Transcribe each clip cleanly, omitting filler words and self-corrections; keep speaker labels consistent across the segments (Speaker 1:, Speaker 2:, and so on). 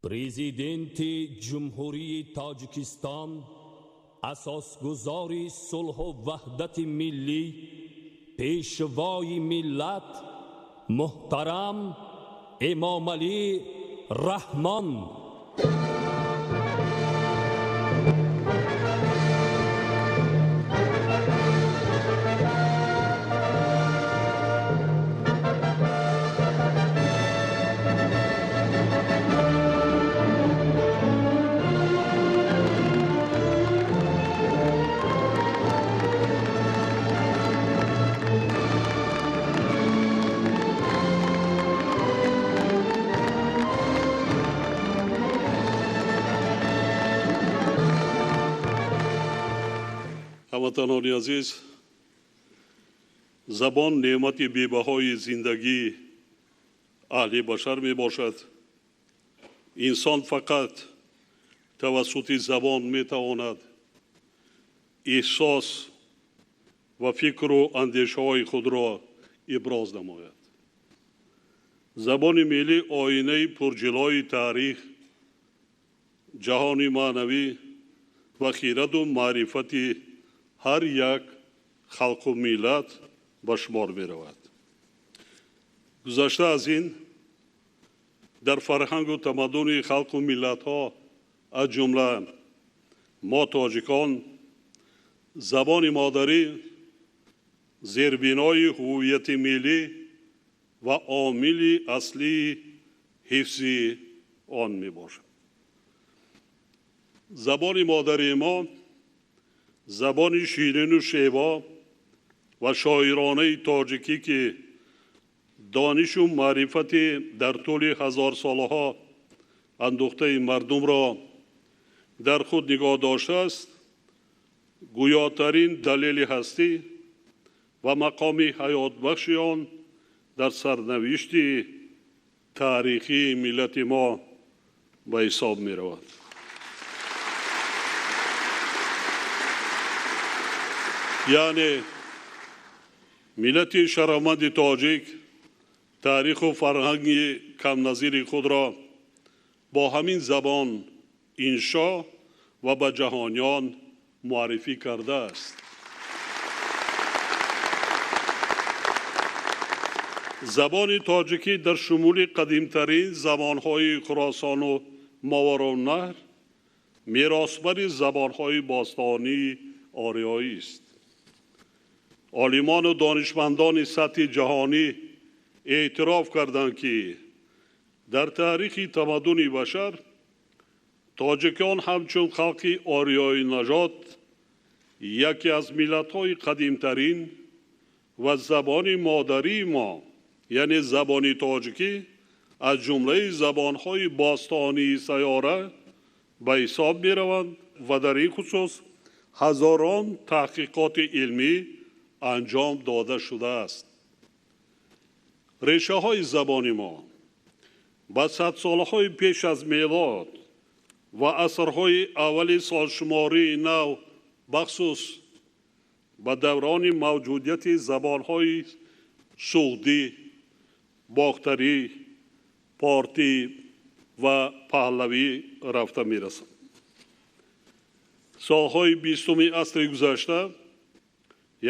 Speaker 1: Президенти Ҷумҳурии Тоҷикистон, асосгузори сулҳу ваҳдати миллӣ, Пешвои миллат муҳтарам Эмомалӣ Раҳмон.
Speaker 2: Ҳамватанони азиз, забон неъмати бебаҳои зиндагии аҳли башар мебошад. Инсон фақат тавассути забон метавонад эҳсос ва фикру андешаҳои худро иброз намояд. Забони миллӣ оинаи пурҷилои таърих, ҷаҳони маънавӣ ва хираду маърифати ҳар як халқу миллат ба шумор меравад. Гузашта аз ин, дар фарҳангу тамаддуни халқу миллатҳо, аз ҷумла мо тоҷикон, забони модарӣ зербинои ҳуввияти миллӣ ва омили аслии ҳифзи он мебошад. Забони модарии мо забони ширину шево ва шоиронаи тоҷикӣ, ки донишу маърифати дар тӯли ҳазорсолаҳо андӯхтаи мардумро дар худ нигоҳ доштааст, гӯётарин далели ҳастӣ ва мақоми ҳаётбахши он дар сарнавишти таърихии миллати мо ба ҳисоб меравад. Яъне миллати шарафманди тоҷик таъриху фарҳанги камназири худро бо ҳамин забон иншо ва ба ҷаҳониён муаррифӣ кардааст. Забони тоҷикӣ дар шумули қадимтарин забонҳои Хуросону Мовароуннаҳр меросбари забонҳои бостонии ориёист. Олимону донишмандони сатҳи ҷаҳонӣ эътироф карданд, ки дар таърихи тамаддуни башар тоҷикон ҳамчун халқи ориёи нажод яке аз миллатҳои қадимтарин ва забони модарии мо, яъне забони тоҷикӣ, аз ҷумлаи забонҳои бостонии сайёра ба ҳисоб мераванд ва дар ин хусус ҳазорон таҳқиқоти илмӣ анҷом дода шудааст. Решаҳои забони мо ба садсолаҳои пеш аз мелод ва асрҳои аввали солшумории нав, бахусус ба даврони мавҷудияти забонҳои суғдӣ, бохтарӣ, портӣ ва паҳлавӣ рафта мерасанд. Солҳои 20-уми асри гузашта,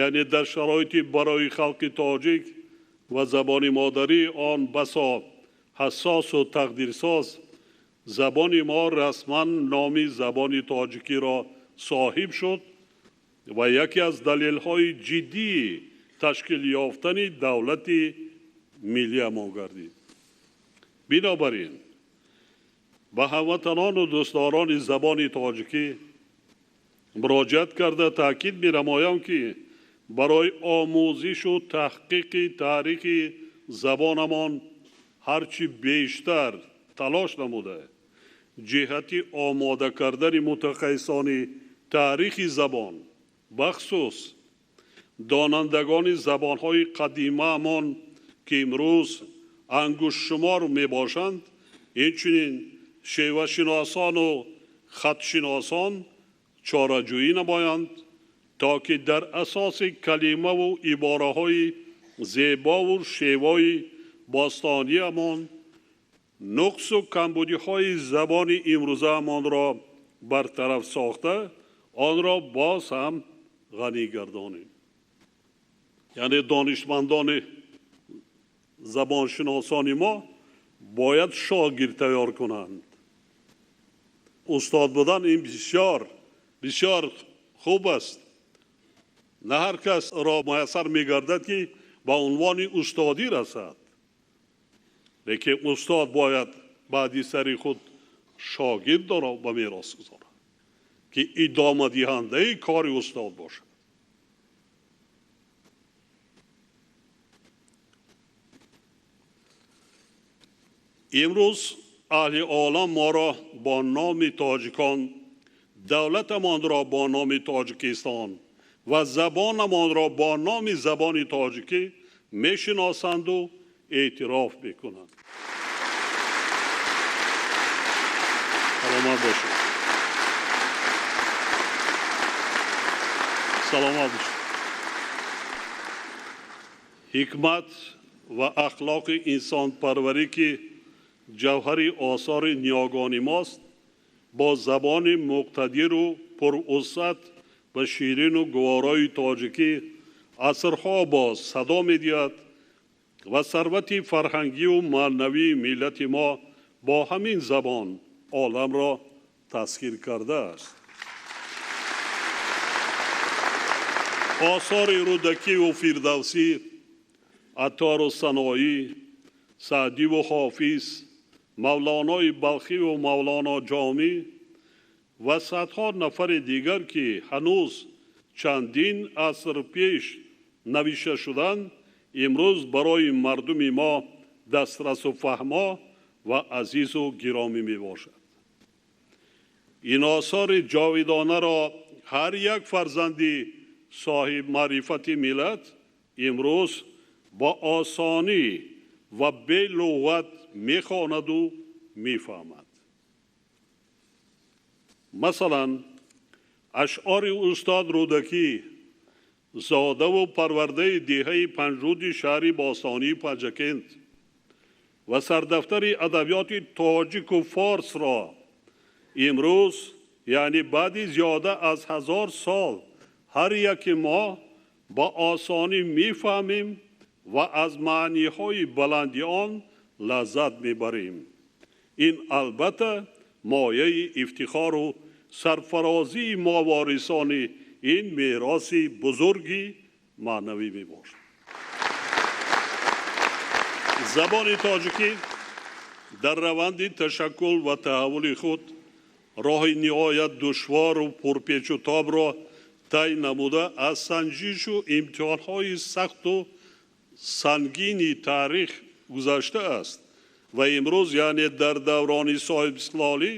Speaker 2: яъне дар шароити барои халқи тоҷик ва забони модарии он басо ҳассосу тақдирсоз, забони мо расман номи забони тоҷикиро соҳиб шуд ва яке аз далелҳои ҷиддии ташкил ёфтани давлати миллиамон гардид. Бинобар ин ба ҳамватанону дӯстдорони забони тоҷикӣ муроҷиат карда таъкид менамоям, ки барои омӯзишу таҳқиқи таърихи забонамон ҳарчи бештар талош намуда, ҷиҳати омода кардани мутахассисони таърихи забон, бахусус донандагони забонҳои қадимаамон, ки имрӯз ангуштшумор мебошанд, инчунин шевашиносону хатшиносон чораҷӯӣ намоянд, то ки дар асоси калимаву ибораҳои зебову шевои бостониямон Нуқсу камбудиҳои забони имрӯзаамонро бартараф сохта, онро боз ҳам ғанӣ гардонем. Яъне донишмандони забоншиносони мо бояд шогирд тайёр кунанд. Устод будан ин бисёр бисёр хуб аст. На ҳар касро муяссар мегардад, ки ба унвони устодӣ расад, лекин устод бояд баъди сари худ шогирд дора ба мерос гузорад, ки идомадиҳандаи кори устод бошад. Имрӯз аҳли олам моро бо номи тоҷикон, давлатамонро бо номи Тоҷикистон ва забонамонро бо номи забони тоҷикӣ мешиносанду эътироф мекунанд. Саломат бошед. Саломат бошед. Ҳикмат ва ахлоқи инсонпарварӣ, ки ҷавҳари осори ниёгони мост, бо забони муқтадиру пурвусъат ва ширину гуворои тоҷикӣ асрҳо боз садо медиҳад ва сарвати фарҳангию маънавии миллати мо бо ҳамин забон оламро тасхир кардааст. Осори Рӯдакиву Фирдавсӣ, Аттору Саноӣ, Саъдиву Ҳофиз, Мавлонои Балхиву Мавлоно Ҷомӣ ва садҳо нафари дигар, ки ҳанӯз чандин аср пеш навишта шуданд, имрӯз барои мардуми мо дастрасу фаҳмо ва азизу гиромӣ мебошад. Ин осори ҷовидонаро ҳар як фарзанди соҳибмаърифати миллат имрӯз бо осонӣ ва белуғат мехонаду мефаҳмад. Масалан, ашъори устод Рӯдакӣ, зодаву парвардаи деҳаи Панҷруди шаҳри бостонии Панҷакент ва сардафтари адабиёти тоҷику форсро имрӯз, яъне баъди зиёда аз 1000 сол, ҳар яки мо ба осонӣ мефаҳмем ва аз маъниҳои баланди он лаззат мебарем. Ин албатта мояи ифтихору сарфарозии мо ворисони ин мероси бузурги маънавӣ мебошад. Забони тоҷикӣ дар раванди ташаккул ва таҳаввули худ роҳи ниҳоят душвору пурпечутобро тай намуда, аз санҷишу имтиҳонҳои сахту сангини таърих гузаштааст ва имрӯз, яъне дар даврони соҳибистиқлолӣ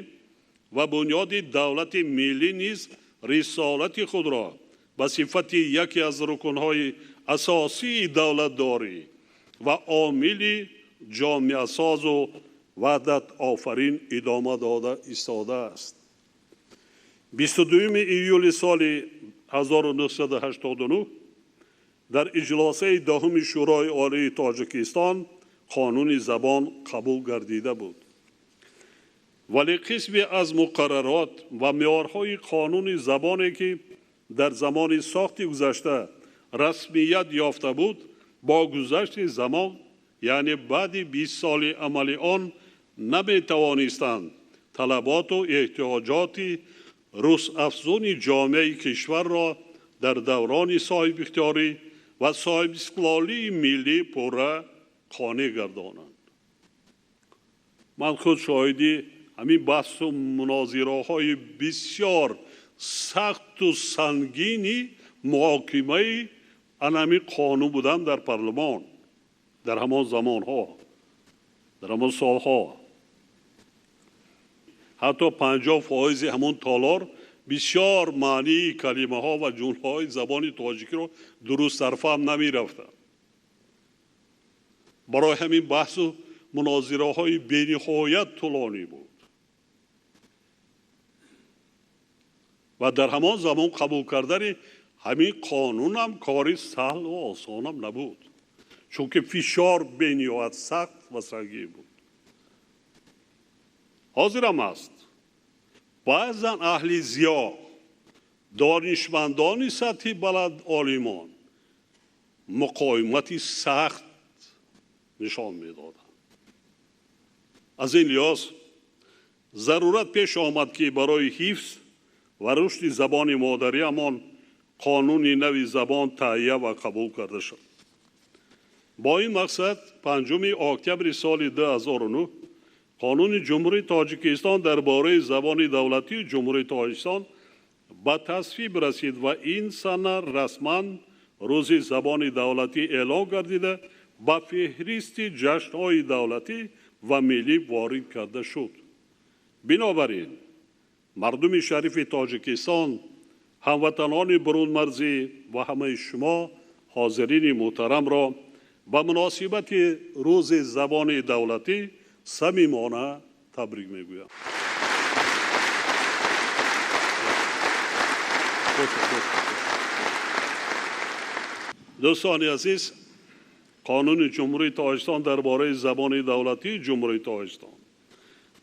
Speaker 2: ва бунёди давлати миллӣ низ рисолати худро ба сифати яке аз рукнҳои асосии давлатдорӣ ва омили ҷомеасозу ваҳдатофарин идома дода истодааст. 22 июли соли 1989 дар иҷлосаи 10-уми Шӯрои Олии Тоҷикистон қонуни забон қабул гардида буд. Вале қисме аз муқаррарот ва меъёрҳои қонуни забоне, ки дар замони сохти гузашта расмият ёфта буд, бо гузашти замон, яъне баъди 20 соли амали он, наметавонистанд талаботу эҳтиёҷоти рӯзафзуни ҷомеаи кишварро дар даврони соҳибихтиёрӣ ва соҳибистиқлолии миллӣ пурра қонеъ гардонанд. Ман худ шоҳиди ҳамин баҳсу мунозираҳои бисёр сахту сангини муҳокимаи анами қонун будам дар парлумон дар ҳамон замонҳо, дар ҳамон солҳо. Ҳатто 50% ҳамон толор бисёр маънии калимаҳо ва ҷумлаҳои забони тоҷикиро дуруст сарфаҳм намерафтанд. Барои ҳамин баҳсу мунозираҳои бениҳоят тӯлонӣ буд ва дар ҳамон замон қабул кардани ҳамин қонунам кори саҳлу осонам набуд, чунки фишор бениҳоят сахт ва сангин буд. Ҳозирам аст. Баъзан аҳли зиё, донишмандони сатҳи баланд, олимон муқовимати сахт нишон медоданд. Аз ин лиҳоз зарурат пеш омад, ки барои ҳифз ва рушди забони модариамон қонуни нави забон таҳия ва қабул карда шуд. Бо ин мақсад 5 октябри соли 2009 Қонуни Ҷумҳурии Тоҷикистон дар бораи забони давлатии Ҷумҳурии Тоҷикистон ба тасвиб расид ва ин сана расман рӯзи забони давлатӣ эълон гардида, ба феҳристи ҷашнҳои давлатӣ ва миллӣ ворид карда шуд. Бинобар ин мардуми шарифи Тоҷикистон, ҳамватанони бурунмарзӣ ва ҳамаи шумо ҳозирини муҳтарамро ба муносибати рӯзи забони давлатӣ самимона табрик мегӯям. Дӯстони азиз, Қонуни Ҷумҳурии Тоҷикистон дар бораи забони давлатии Ҷумҳурии Тоҷикистон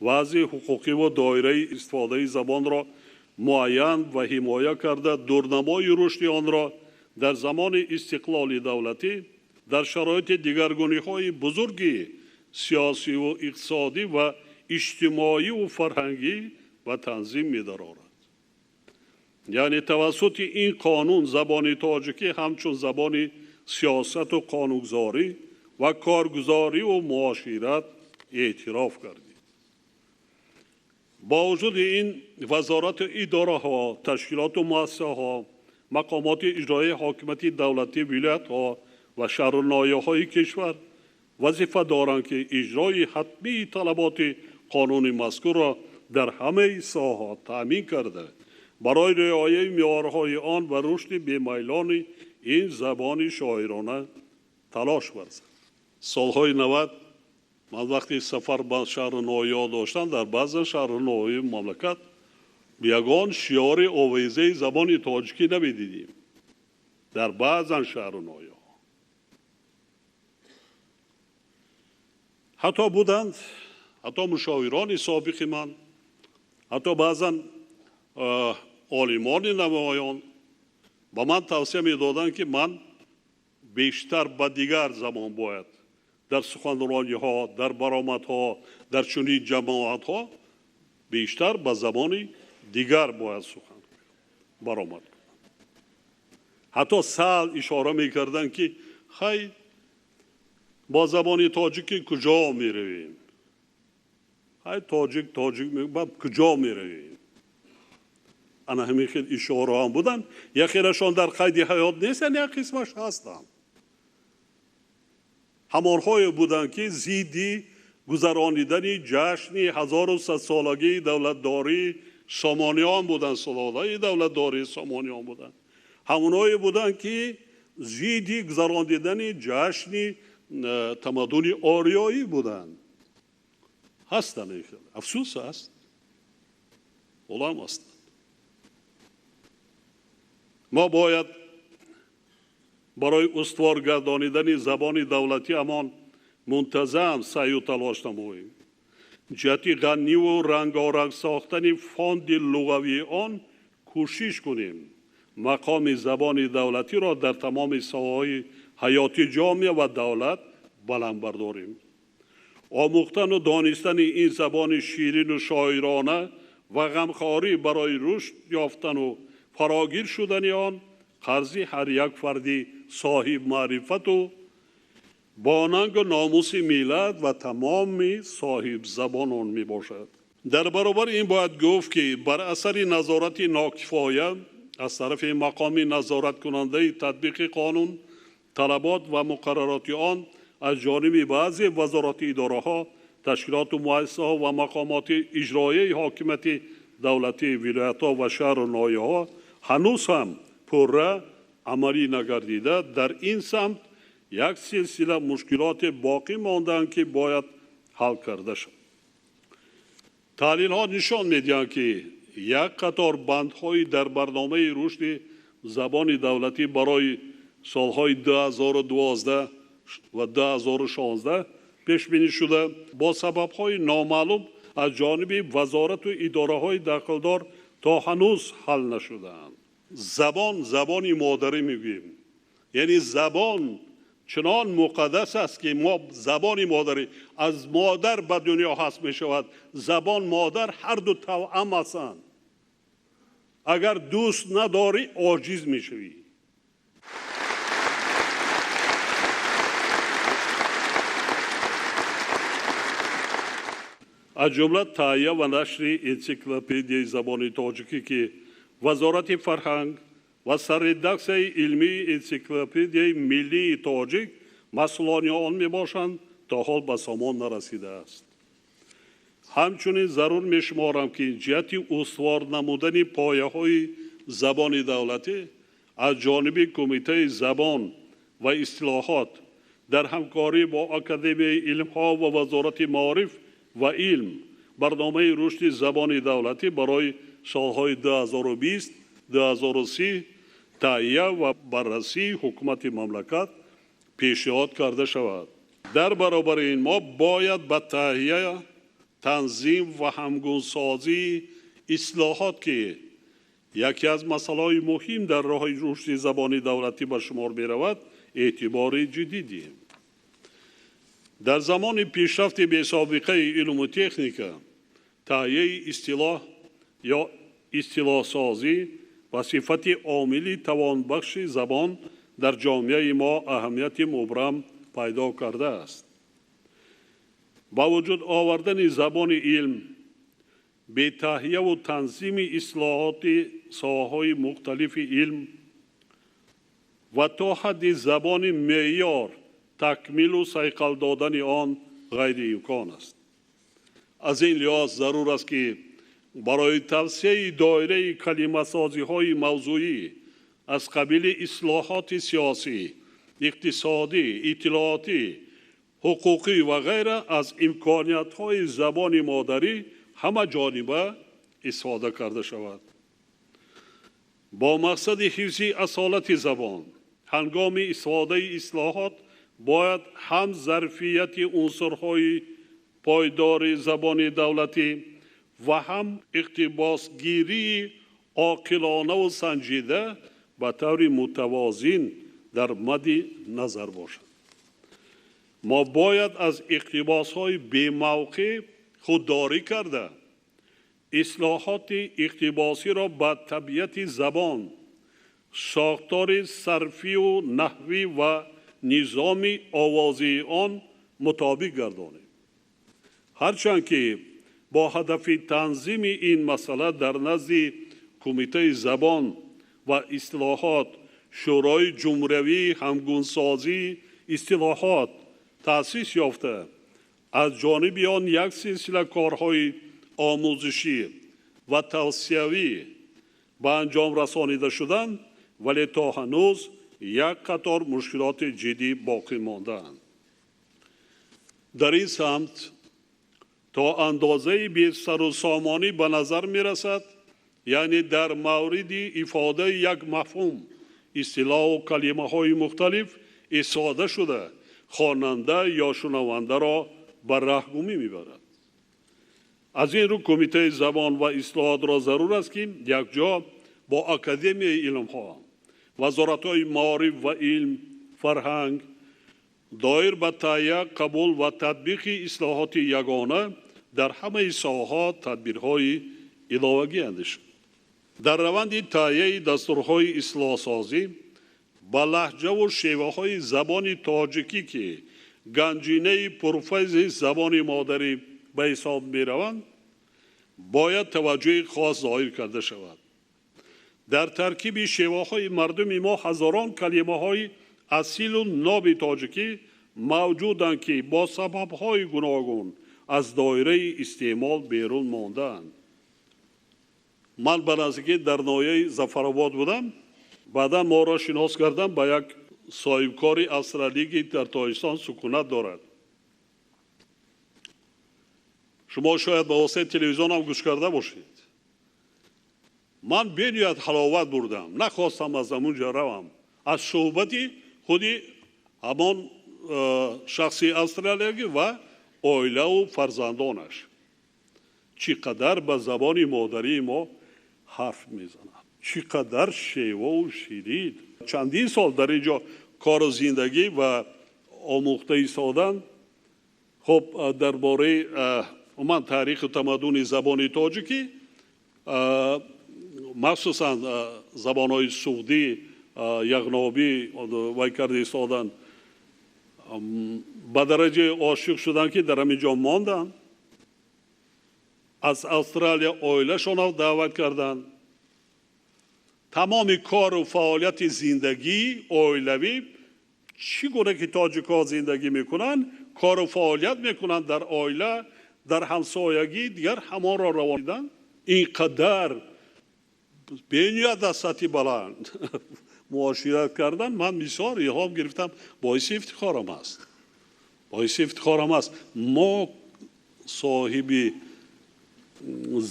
Speaker 2: вазъи ҳуқуқӣ ва доираи истифодаи забонро муайян ва ҳимоя карда, дурнамои рушди онро дар замони истиқлоли давлатӣ дар шароити дигаргуниҳои бузурги сиёсиву иқтисодӣ ва иҷтимоиву фарҳангӣ ба танзим медарорад. Яъне тавассути ин қонун забони тоҷикӣ ҳамчун забони сиёсату қонунгузорӣ ва коргузориву муошират эътироф гардид. Бо вуҷуди ин вазорату идораҳо, ташкилоту муассисаҳо, мақомоти иҷроияи ҳокимияти давлатӣ, вилоятҳо ва шаҳру ноҳияҳои кишвар вазифа доранд, ки иҷрои ҳатмии талаботи қонуни мазкурро дар ҳамаи соҳаҳо таъмин карда, барои риояи меъёрҳои он ва рушди бемайлони ин забони шоирона талош варзанд. Солҳои 90 ман вақти сафар ба шаҳру ноҳияҳо доштам, дар баъзе шаҳру ноҳияи мамлакат ягон шиори овезаи забони тоҷикӣ намедидем. Дар баъзан шаҳру ноҳияҳо ҳатто буданд, ҳатто мушовирони собиқи ман, ҳатто баъзан олимони намоён ба ман тавсия медоданд, ки ман бештар ба дигар забон бояд дар суханрониҳо, дар баромадҳо, дар чунин ҷамоатҳо бештар ба забони дигар бояд сухан баромад кунам. Ҳатто сал ишора мекарданд, ки хай бо забони тоҷикӣ куҷо меравем? Хай тоҷик тоҷик ба куҷо меравем? Ана ҳамин хел ишораҳам буданд. Яхелашон дар қайди ҳаёт нестанд, як қисмаш ҳастанд. Ҳамонҳое буданд, ки зидди гузаронидани ҷашни 1100-солагии давлатдории Сомониён буданд, сулолаи давлатдории Сомониён буданд. Ҳамонҳое буданд, ки зидди гузаронидани ҷашни тамаддуни ориёӣ буданд. Ҳастанд ин хел. Афсӯс аст, олам ҳастанд. Мо бояд барои устувор гардонидани забони давлатиамон мунтазам саъю талош намоем. Ҷиҳати ғаниву рангоранг сохтани фонди луғавии он кӯшиш кунем. Мақоми забони давлатиро дар тамоми соҳаҳои ҳаёти ҷомеа ва давлат баланд бардорем. Омӯхтану донистани ин забони ширину шоирона ва ғамхорӣ барои рушд ёфтану фарогир шудани он қарзи ҳар як фарди соҳиб маърифату бо нангу номуси миллат ва тамоми соҳибзабонон мебошад. Дар баробари ин бояд гуфт, ки бар асари назорати нокифоя аз тарафи мақоми назораткунандаи татбиқи қонун, талабот ва муқаррароти он аз ҷониби баъзе вазорати идораҳо, ташкилоту муассисаҳо ва мақомоти иҷроияи ҳокимияти давлатии вилоятҳо ва шаҳру ноҳияҳо ҳанӯз ҳам пурра амалӣ нагардида, дар ин самт як силсила мушкилоте боқӣ мондаанд, ки бояд ҳал карда шавад. Таҳлилҳо нишон медиҳанд, ки як қатор бандҳои дар барномаи рушди забони давлатӣ барои солҳои 2012 ва 2016 пешбинӣ шуда, бо сабабҳои номаълум аз ҷониби вазорату идораҳои дахлдор то ҳанӯз ҳал нашудаанд. Забон забони модарӣ мегӯем, яъне забон чунон муқаддас аст, ки мо забони модарӣ аз модар ба дунё ҳаст мешавад. Забон модар ҳар ду тавъам ҳастанд. Агар дӯст надорӣ, оҷиз мешавӣ. Аз ҷумла таҳия ва нашри энсиклопедияи забони тоҷикӣ, ки Вазорати фарҳанг ва сарредаксияи илмии энсиклопедияи миллии тоҷик масъулони он мебошанд, то ҳол ба сомон нарасидааст. Ҳамчунин зарур мешуморам, ки ҷиҳати устувор намудани пояҳои забони давлатӣ аз ҷониби Кумитаи забон ва истилоҳот дар ҳамкорӣ бо Академияи илмҳо ва Вазорати маориф ва илм барномаи рушди забони давлатӣ барои солҳои 2020-2030 таҳия ва баррасии ҳукумати мамлакат пешниҳод карда шавад. Дар баробари ин мо бояд ба таҳия, танзим ва ҳамгунсозии ислоҳот, ки яке аз масъалаҳои муҳим дар роҳи рушди забони давлатӣ ба шумор меравад, эътибори ҷиддӣ диҳем. Дар замони пешрафти бесобиқаи илму техника таҳияи истилоҳ ё истилоҳсозӣ ва сифати омили тавонбахши забон дар ҷомеаи мо аҳамияти мубрам пайдо кардааст. Ба вуҷуд овардани забони илм бетаҳияву танзими ислоҳоти соҳаҳои мухталифи илм ва то ҳадди забони меъёр такмилу сайқал додани он ғайриимкон аст. Аз ин лиҳоз зарур аст, ки барои тавсеаи доираи калимасозиҳои мавзӯӣ аз қабили ислоҳоти сиёсӣ, иқтисодӣ, иттилоотӣ, ҳуқуқӣ ва ғайра аз имкониятҳои забони модарӣ ҳамаҷониба истифода карда шавад. Бо мақсади ҳифзи асолати забон ҳангоми истифодаи ислоҳот бояд ҳам зарфияти унсурҳои пойдори забони давлатӣ ва ҳам иқтибосгирии оқилонаву санҷида ба таври мутавозин дар мадди назар бошад. Мо бояд аз иқтибосҳои бемавқеъ худдорӣ карда, ислоҳоти иқтибосиро ба табиати забон, сохтори сарфию наҳвӣ ва низоми овозии он мутобиқ гардонем. Ҳарчанд ки бо ҳадафи танзими ин масъала дар назди Кумитаи забон ва истилоҳот Шӯрои ҷумҳуриявии ҳамгунсозии истилоҳот таъсис ёфта, аз ҷониби он як силсила корҳои омӯзишӣ ва тавсиявӣ ба анҷом расонида шуданд, вале то ҳанӯз як қатор мушкилоти ҷиддӣ боқӣ мондаанд. Дар ин самт то андозаи бесарусомонӣ ба назар мерасад, яъне дар мавриди ифодаи як мафҳум истилоҳу калимаҳои мухталиф истифода шуда, хонанда ё шунавандаро ба раҳгумӣ мебарад. Аз ин рӯ Кумитаи забон ва истилоҳотро зарур аст, ки якҷо бо Академияи илмҳо, вазоратҳои маориф ва илм, фарҳанг доир ба таҳия, қабул ва татбиқи ислоҳоти ягона дар ҳамаи соҳаҳо тадбирҳои иловагӣ андешад. Дар раванди таҳияи дастурҳои ислоҳсозӣ ба лаҳҷаву шеваҳои забони тоҷикӣ, ки ганҷинаи пурфайзи забони модарӣ ба ҳисоб мераванд, бояд таваҷҷӯҳи хос зоҳир карда шавад. Дар таркиби шеваҳои мардуми мо ҳазорон калимаҳои асилу ноби тоҷикӣ мавҷуданд, ки бо сабабҳои гуногун аз доираи истеъмол берун мондаанд. Ман ба наздикӣ дар ноҳияи Зафаробод будам. Баъдан моро шинос кардам ба як соҳибкори австралӣ, ки дар Тоҷикистон сукунат дорад. Шумо шояд ба воситаи телевизионам гӯш карда бошед. Ман бениҳоят ҳаловат бурдам, нахостам аз ҳамун ҷо равам. Аз суҳбати худи ҳамон шахси австралиягӣ ва оилаву фарзандонаш. Чӣ қадар ба забони модарии мо ҳарф мезанад, чӣ қадар шевову ширин. Чандин сол дар ин ҷо кору зиндагӣ ва омӯхта истодан. Хуб, дар бораи умуман таъриху тамаддуни забони тоҷикӣ, махсусан забонҳои суғдӣ, яғнобӣ вай карда истодан, ба дараҷаи ошиқ шуданд, ки дар ҳамин ҷо монданд. Аз Австралия оилашонро даъват карданд. Тамоми кору фаъолияти зиндагии оилавӣ, чӣ гуна ки тоҷикҳо зиндагӣ мекунанд, кору фаъолият мекунанд дар оила, дар ҳамсоягӣ, дигар ҳамонро равон диданд. Ин қадар бениҳоят аз сатҳи баланд муошират кардан, ман бисёр илҳом гирифтам, боиси ифтихорам аст. Боиси ифтихорам аст. Мо соҳиби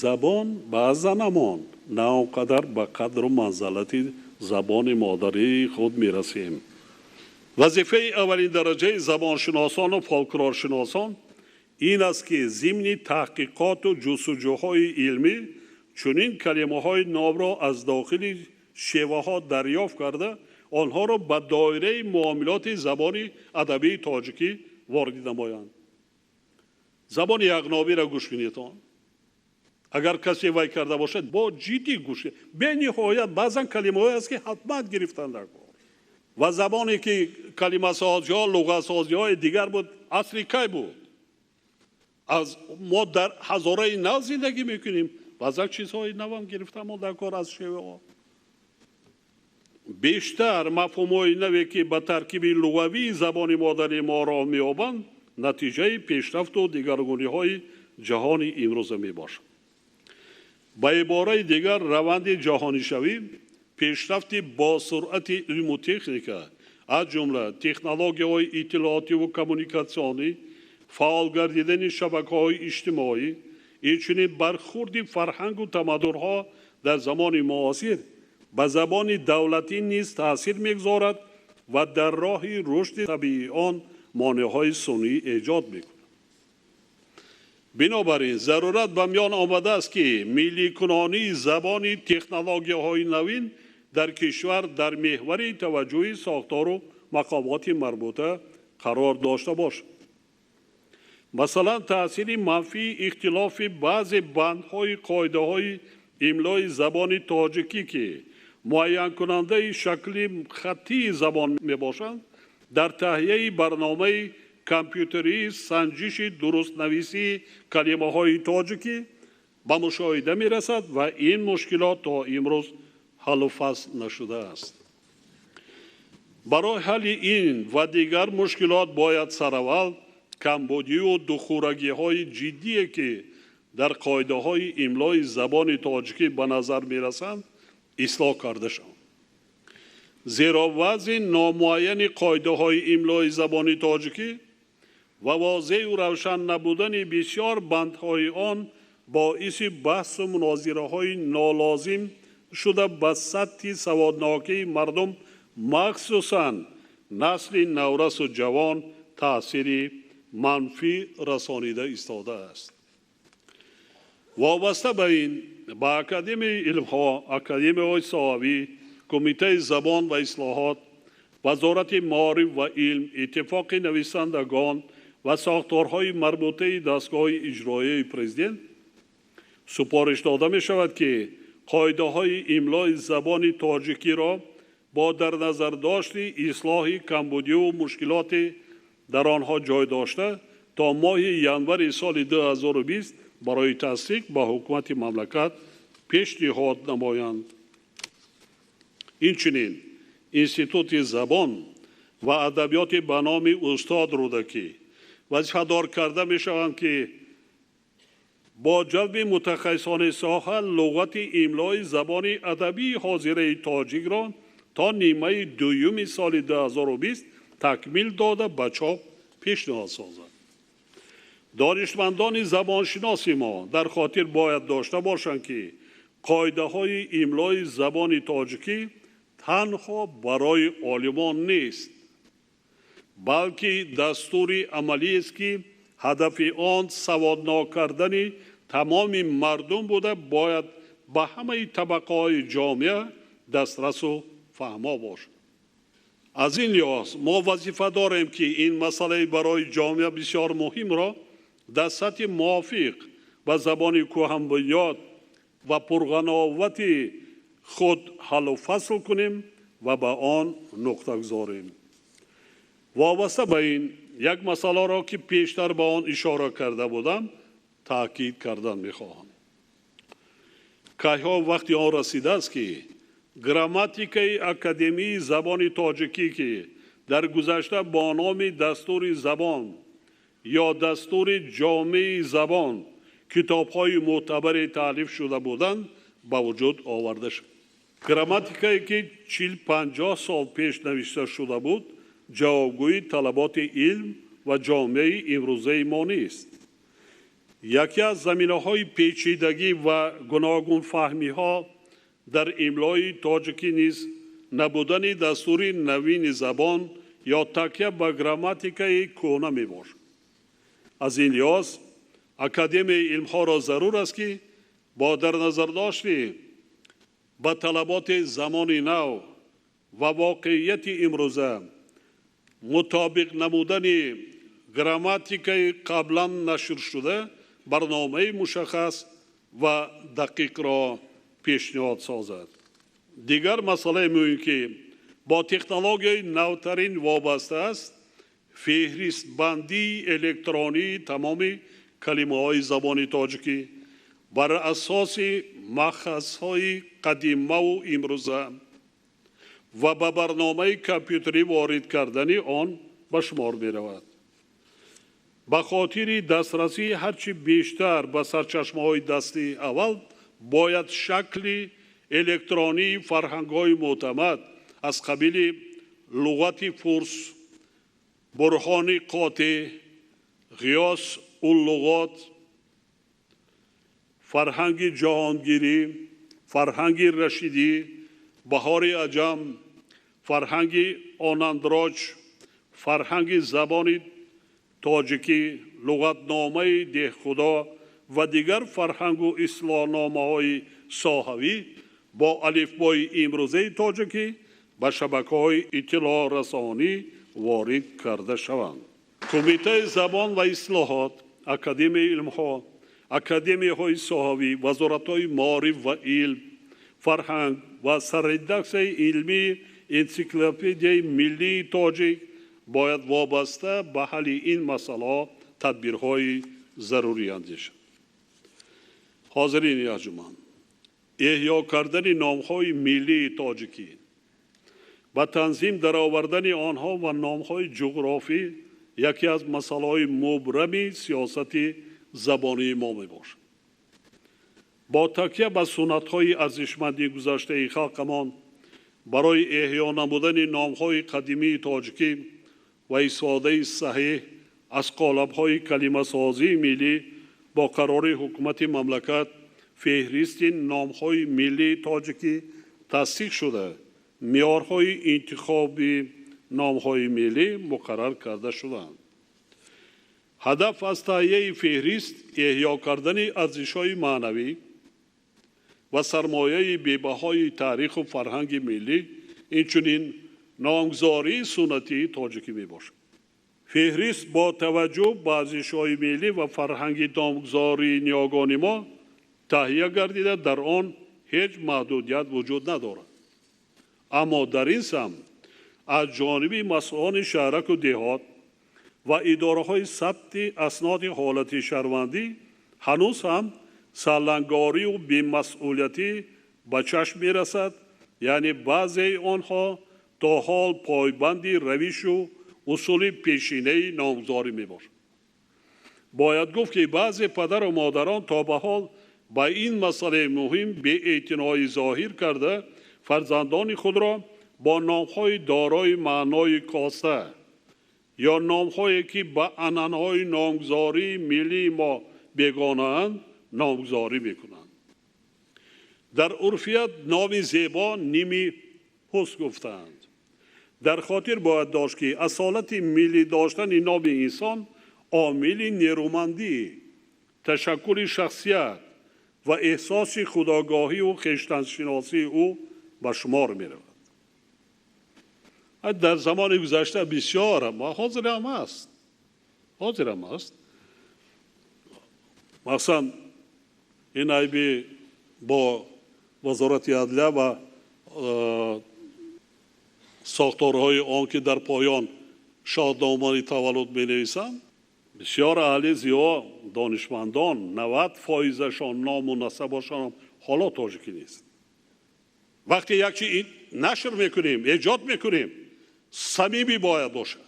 Speaker 2: забон баъзанамон на он қадар ба қадру манзалати забони модарии худ мерасем. Вазифаи аввалин дараҷаи забоншиносону фолклоршиносон ин аст, ки зимни таҳқиқоту ҷустуҷӯҳои илмӣ чунин калимаҳои нобро аз дохили шеваҳо дарёфт карда, онҳоро ба доираи муомилоти забони адабии тоҷикӣ ворид намоянд. Забони яғнобиро гӯш кунедон. Агар касе вай карда бошад, бо ҷиддӣ гӯш кунед. Бениҳоят баъзан калимаҳое аст, ки ҳатман гирифтан дар кор. Ва забоне ки калимасозиҳо, луғатсозиҳои дигар буд, асри кай буд? Аз мо дар ҳазораи нав зиндагӣ мекунем, баъзан чизҳои навам гирифта мо дар кор аз шеваҳо. Бештар мафҳумҳои наве, ки ба таркиби луғавии забони модари мо роҳ меёбанд, натиҷаи пешрафту дигаргуниҳои ҷаҳони имрӯза мебошад. Ба ибораи дигар, раванди ҷаҳонишавӣ, пешрафти босуръати илму техника, аз ҷумла технологияҳои иттилоотиву коммуникатсионӣ, фаъол гардидани шабакаҳои иҷтимоӣ, инчунин бархурди фарҳангу тамаддунҳо дар замони муосир ба забони давлатӣ низ таъсир мегузорад ва дар роҳи рушди табиии он монеъҳои сунъӣ эҷод мекунад. Бинобар ин зарурат ба миён омадааст, ки милликунонии забони технологияҳои навин дар кишвар дар меҳвари таваҷҷӯҳи сохтору мақомоти марбута қарор дошта бошад. Масалан, таъсири манфии ихтилофи баъзе бандҳои қоидаҳои имлои забони тоҷикӣ, ки муайянкунандаи шакли хаттии забон мебошанд, дар таҳияи барномаи компютерии санҷиши дурустнависии калимаҳои тоҷикӣ ба мушоҳида мерасад ва ин мушкилот то имрӯз ҳаллу фасл нашудааст. Барои ҳалли ин ва дигар мушкилот бояд сараввал камбудию духурагиҳои ҷиддие, ки дар қоидаҳои имлои забони тоҷикӣ ба назар мерасанд, ислоҳ карда шаванд. Зеро вазъи номуайяни қоидаҳои имлои забони тоҷикӣ ва возеҳу равшан набудани бисёр бандҳои он боиси баҳсу мунозираҳои нолозим шуда ба сатҳи саводнокии мардум, махсусан насли наврасу ҷавон, таъсири манфӣ расонида истодааст. Вобаста ба ин ба Академияи илмҳо, академияҳои соҳавӣ, Кумитаи забон ва ислоҳот, Вазорати маориф ва илм, Иттифоқи нависандагон ва сохторҳои марбутаи дастгоҳи иҷроияи президент супориш дода мешавад, ки қоидаҳои имлои забони тоҷикиро бо дар назардошти ислоҳи камбудиву мушкилоти дар онҳо ҷой дошта то моҳи январи соли 2020 барои тасдиқ ба ҳукумати мамлакат пешниҳод намоянд. Инчунин Институти забон ва адабиёти ба номи устод Рӯдакӣ вазифадор карда мешаванд, ки бо ҷалби мутахассисони соҳа луғати имлои забони адабии ҳозираи тоҷикро то нимаи дуюми соли 2020 такмил дода ба чоп пешниҳод созад. Донишмандони забоншиноси мо дар хотир бояд дошта бошанд, ки қоидаҳои имлои забони тоҷикӣ танҳо барои олимон нест, балки дастури амалиест, ки ҳадафи он саводнок кардани тамоми мардум буда, бояд ба ҳамаи табақаҳои ҷомеа дастрасу фаҳмо бошад. Аз ин лиҳоз мо вазифа дорем, ки ин масъалаи барои ҷомеа бисёр муҳимро дар сатҳи мувофиқ ба забони кӯҳанбунёд ва пурғановати худ ҳаллу фасл кунем ва ба он нуқта гузорем. Вобаста ба ин як масъаларо, ки пештар ба он ишора карда будам, таъкид кардан мехоҳам. Кайҳо вақти он расидааст, ки грамматикаи Академияи забони тоҷикӣ, ки дар гузашта бо номи Дастури забон ё Дастури ҷомеи забон китобҳои мӯътабаре таълиф шуда буданд, ба вуҷуд оварда шуд. Грамматикае, ки 40-50 сол пеш навишта шуда буд, ҷавобгӯи талаботи илм ва ҷомеаи имрӯзаи мо нест. Яке аз заминаҳои печидагӣ ва гуногунфаҳмиҳо дар имлои тоҷикӣ низ набудани дастури навини забон ё такя ба грамматикаи кӯҳна мебошад. Аз ин лиҳоз Академияи илмҳоро зарур аст, ки бо дар назардошти ба талаботи замони нав ва воқеияти имрӯза мутобиқ намудани грамматикаи қаблан нашршуда барномаи мушаххас ва дақиқро пешниҳод созад. Дигар масъалаи муҳим, ки бо технологияи навтарин вобаста аст, феҳристбандии электронии тамоми калимаҳои забони тоҷикӣ бар асоси махазҳои қадимаву имрӯза ва ба барномаи компютерӣ ворид кардани он ба шумор меравад. Ба хотири дастрасии ҳарчи бештар ба сарчашмаҳои дастии аввал бояд шакли электронии фарҳангҳои мӯътамад аз қабили Луғати фурс, Бурҳони қотеъ, Ғиёс уллуғот, Фарҳанги ҷаҳонгирӣ, Фарҳанги рашидӣ, Баҳори аҷам, Фарҳанги онандроҷ, Фарҳанги забони тоҷикӣ, Луғатномаи деҳхудо ва дигар фарҳангу ислоҳномаҳои соҳавӣ бо алифбои имрӯзаи тоҷикӣ ба шабакаҳои иттилоърасонӣ ворид карда шаванд. Кумитаи забон ва ислоҳот, Академияи илмҳо, академияҳои соҳавӣ, вазоратҳои маориф ва илм, фарҳанг ва сарредаксияи илмии Энсиклопедияи миллии тоҷик бояд вобаста ба ҳалли ин масъалаҳо тадбирҳои зарурӣ андешанд. Ҳозирини арҷуманд, эҳё кардани номҳои миллии тоҷикӣ, ба танзим даровардани онҳо ва номҳои ҷуғрофӣ яке аз масъалаҳои мубрами сиёсати забонии мо мебошад. Бо такя ба суннатҳои арзишманди гузаштаи халқамон барои эҳё намудани номҳои қадимии тоҷикӣ ва истифодаи саҳеҳ аз қолабҳои калимасозии миллӣ бо қарори ҳукумати мамлакат феҳристи номҳои миллии тоҷикӣ тасдиқ шуда, меъёрҳои интихоби номҳои миллӣ муқаррар карда шуданд. Ҳадаф аз таҳияи феҳрист эҳё кардани арзишҳои маънавӣ ва сармояи бебаҳои таъриху фарҳанги миллӣ, инчунин номгузории суннатии тоҷикӣ мебошад. Феҳрист бо таваҷҷӯҳ ба арзишҳои миллӣ ва фарҳанги номгузории ниёгони мо таҳия гардида, дар он ҳеҷ маҳдудият вуҷуд надорад. Аммо дар ин самт аз ҷониби масъулони шаҳраку деҳот ва идораҳои сабти асноди ҳолати шаҳрвандӣ ҳанӯз ҳам салангорию бемасъулиятӣ ба чашм мерасад, яъне баъзеи онҳо то ҳол пойбанди равишу усули пешинаи номгузорӣ мебошад. Бояд гуфт, ки баъзе падару модарон то ба ҳол ба ин масъалаи муҳим беэътиноӣ зоҳир карда, фарзандони худро бо номҳои дорои маънои коста ё номҳое, ки ба анъанаҳои номгузории миллии мо бегонаанд, номгузорӣ мекунанд. Дар урфият номи зебо ними ҳусн гуфтаанд. Дар хотир бояд дошт, ки асолати миллӣ доштани номи инсон омили нерӯмандӣ, ташаккули шахсият ва эҳсоси худогоҳиву хештаншиносии ӯ ба шумор меравад. Дар замони гузашта бисёр, ҳозир ҳам аст, ҳозир ҳам аст. Махсусан ин айби бо Вазорати адлия ва сохторҳои он ки дар поён шоҳномаи таваллуд менависанд, бисёр аҳли зиё донишмандон 90%-шон ному насабашон ҳоло тоҷикӣ нест. Вақте як чи нашр мекунем, эҷод мекунем, самимӣ бояд бошад,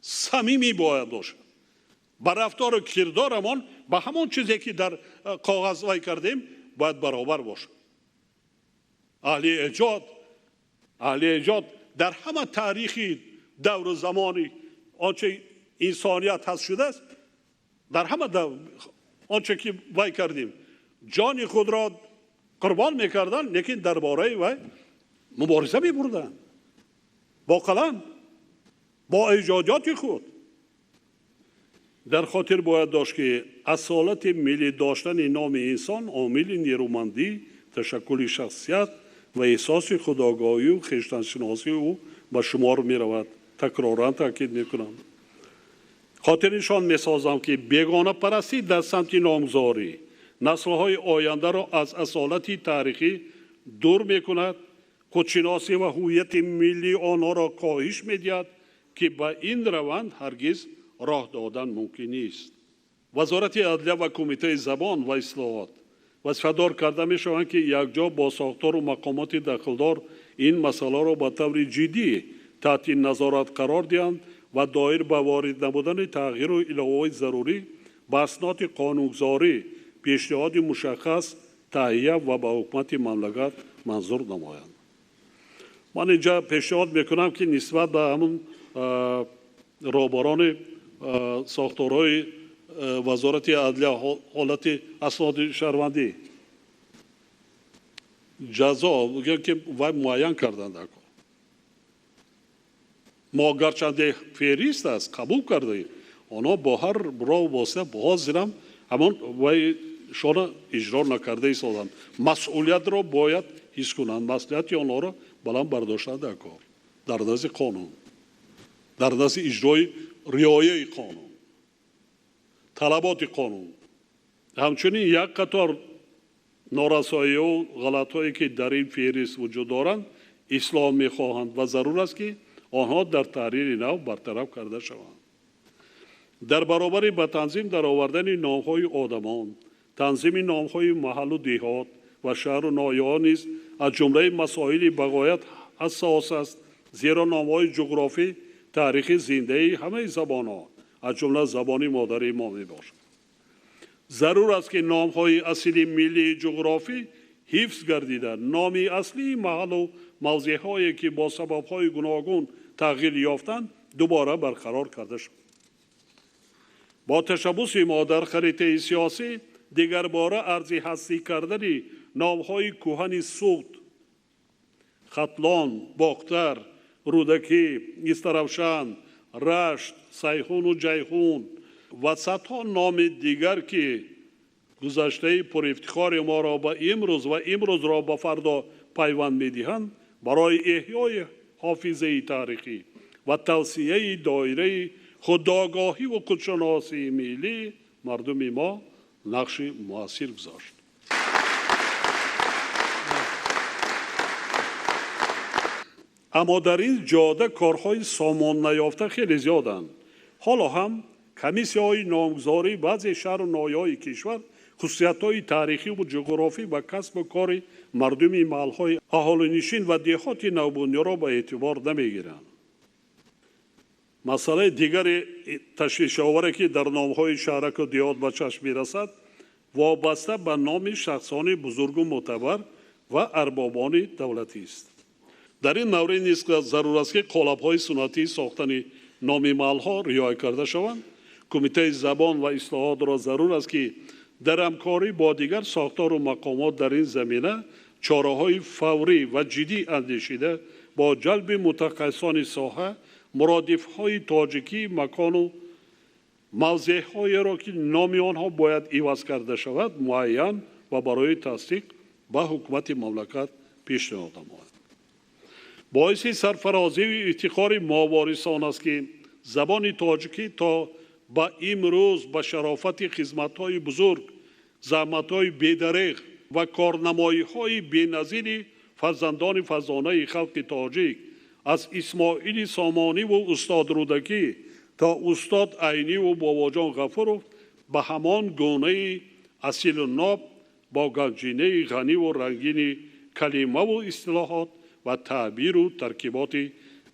Speaker 2: самимӣ бояд бошад. Ба рафтору кирдорамон ба ҳамон чизе ки дар коғаз вай кардем бояд баробар бошад. Аҳли эҷод, аҳли эҷод дар ҳама таърихи давру замони онче инсоният ҳаст шудааст, дар ҳама онче ки вай кардем, ҷони худро қурбон мекарданд, лекин дар бораи вай мубориза мебурданд бо қалам, бо эҷодиёти худ. Дар хотир бояд дошт ки асолати миллӣ доштани номи инсон омили нерӯмандӣ, ташаккули шахсият ва эҳсоси худогоҳию хештаншиносии ӯ ба шумор меравад. Такроран таъкид мекунам. Хотирнишон месозам ки бегонапарастӣ дар самти номгузорӣ наслҳои ояндаро аз асолати таърихӣ дур мекунад, худшиносӣ ва ҳуввияти миллии онҳоро коҳиш медиҳад ки ба ин раванд ҳаргиз роҳ додан мумкин нест. Вазорати адлия ва Кумитаи забон ва ислоҳот вазифадор карда мешаванд ки якҷо бо сохтору мақомоти дахлдор ин масъаларо ба таври ҷиддӣ таҳти назорат қарор диҳанд ва доир ба ворид намудани тағйиру иловаҳои зарурӣ ба асноди қонунгузорӣ пешниҳоди мушаххас таҳия ва ба ҳукумати мамлакат манзур намоянд. Ман инҷа пешниҳод мекунам ки нисбат ба ҳамун роҳбарони сохторҳои Вазорати адлия ҳолати асноди шаҳрвандӣ ҷазо ки вай муайян карданд. Мо гарчанде феҳрист аст қабул кардаем, онҳо бо ҳар роҳу восита ҳозирам ҳамон вай шона иҷро накарда истоданд. Масъулиятро бояд ҳис кунанд, масъулияти онҳоро баланд бардоштанд дар кор, дар назди қонун, дар назди иҷрои риояи қонун, талаботи қонун. Ҳамчунин як қатор норасоиҳу ғалатҳое ки дар ин феҳрист вуҷуд доранд ислоҳ мехоҳанд ва зарур аст ки онҳо дар таҳрири нав бартараф карда шаванд. Дар баробари ба танзим даровардани номҳои одамон, танзими номҳои маҳаллу деҳот ва шаҳру ноҳияҳо низ аз ҷумлаи масоили бағоят ҳассос аст, зеро номҳои ҷуғрофӣ таърихи зиндаи ҳамаи забонҳо аз ҷумла забони модарии мо мебошад. Зарур аст ки номҳои асили миллии ҷуғрофӣ ҳифз гардида, номи аслии маҳаллу мавзеъҳое ки бо сабабҳои гуногун тағйир ёфтанд дубора барқарор карда шавад. Бо ташаббуси мо дар харитаи сиёсӣ дигарбора арзи ҳастӣ кардани номҳои кӯҳани Суғд, Хатлон, Бохтар, Рӯдакӣ, Истаравшан, Рашт, Сайҳуну Ҷайҳун ва садҳо номи дигар ки гузаштаи пурифтихори моро ба имрӯз ва имрӯзро ба фардо пайванд медиҳанд, барои эҳёи ҳофизаи таърихӣ ва тавсияи доираи худогоҳиву худшиносии миллии мардуми мо нақши муассир гузошт. Аммо дар ин ҷода корҳои сомоннаёфта хеле зиёданд. Ҳоло ҳам комиссияҳои номгузорӣ баъзе шаҳру ноҳияҳои кишвар хусусиятҳои таърихиву ҷуғрофӣ ва касбу кори мардуми маҳалҳои аҳолинишин ва деҳоти навбунёро ба эътибор намегиранд. Масъалаи дигари ташвишоваре ки дар номҳои шаҳраку деҳот ба чашм мерасад, вобаста ба номи шахсони бузургу мӯътабар ва арбобони давлатист. Дар ин маврид низ зарур аст ки қолабҳои суннатии сохтани номи маҳалҳо риоя карда шаванд. Кумитаи забон ва ислоҳотро зарур аст ки дар ҳамкорӣ бо дигар сохтору мақомот дар ин замина чораҳои фаврӣ ва ҷиддӣ андешида бо ҷалби мутахассисони соҳа муродифҳои тоҷикии макону Мавзеъҳоеро ки номи онҳо бояд иваз карда шавад, муайян ва барои тасдиқ ба ҳукумати мамлакат пешниҳод намояд. Боиси сарфарозию ифтихори мо ворисон аст, ки забони тоҷикӣ то ба имрӯз ба шарофати хизматҳои бузург, заҳматҳои бедареғ ва корнамоиҳои беназири фарзандони фарзонаи халқи тоҷик аз Исмоили Сомониву устод Рӯдакӣ то устод Айниву Бобоҷон Ғафуров ба ҳамон гунаи асилу ноб бо ганҷинаи ғаниву рангини калимаву истилоҳот ва таъбиру таркиботи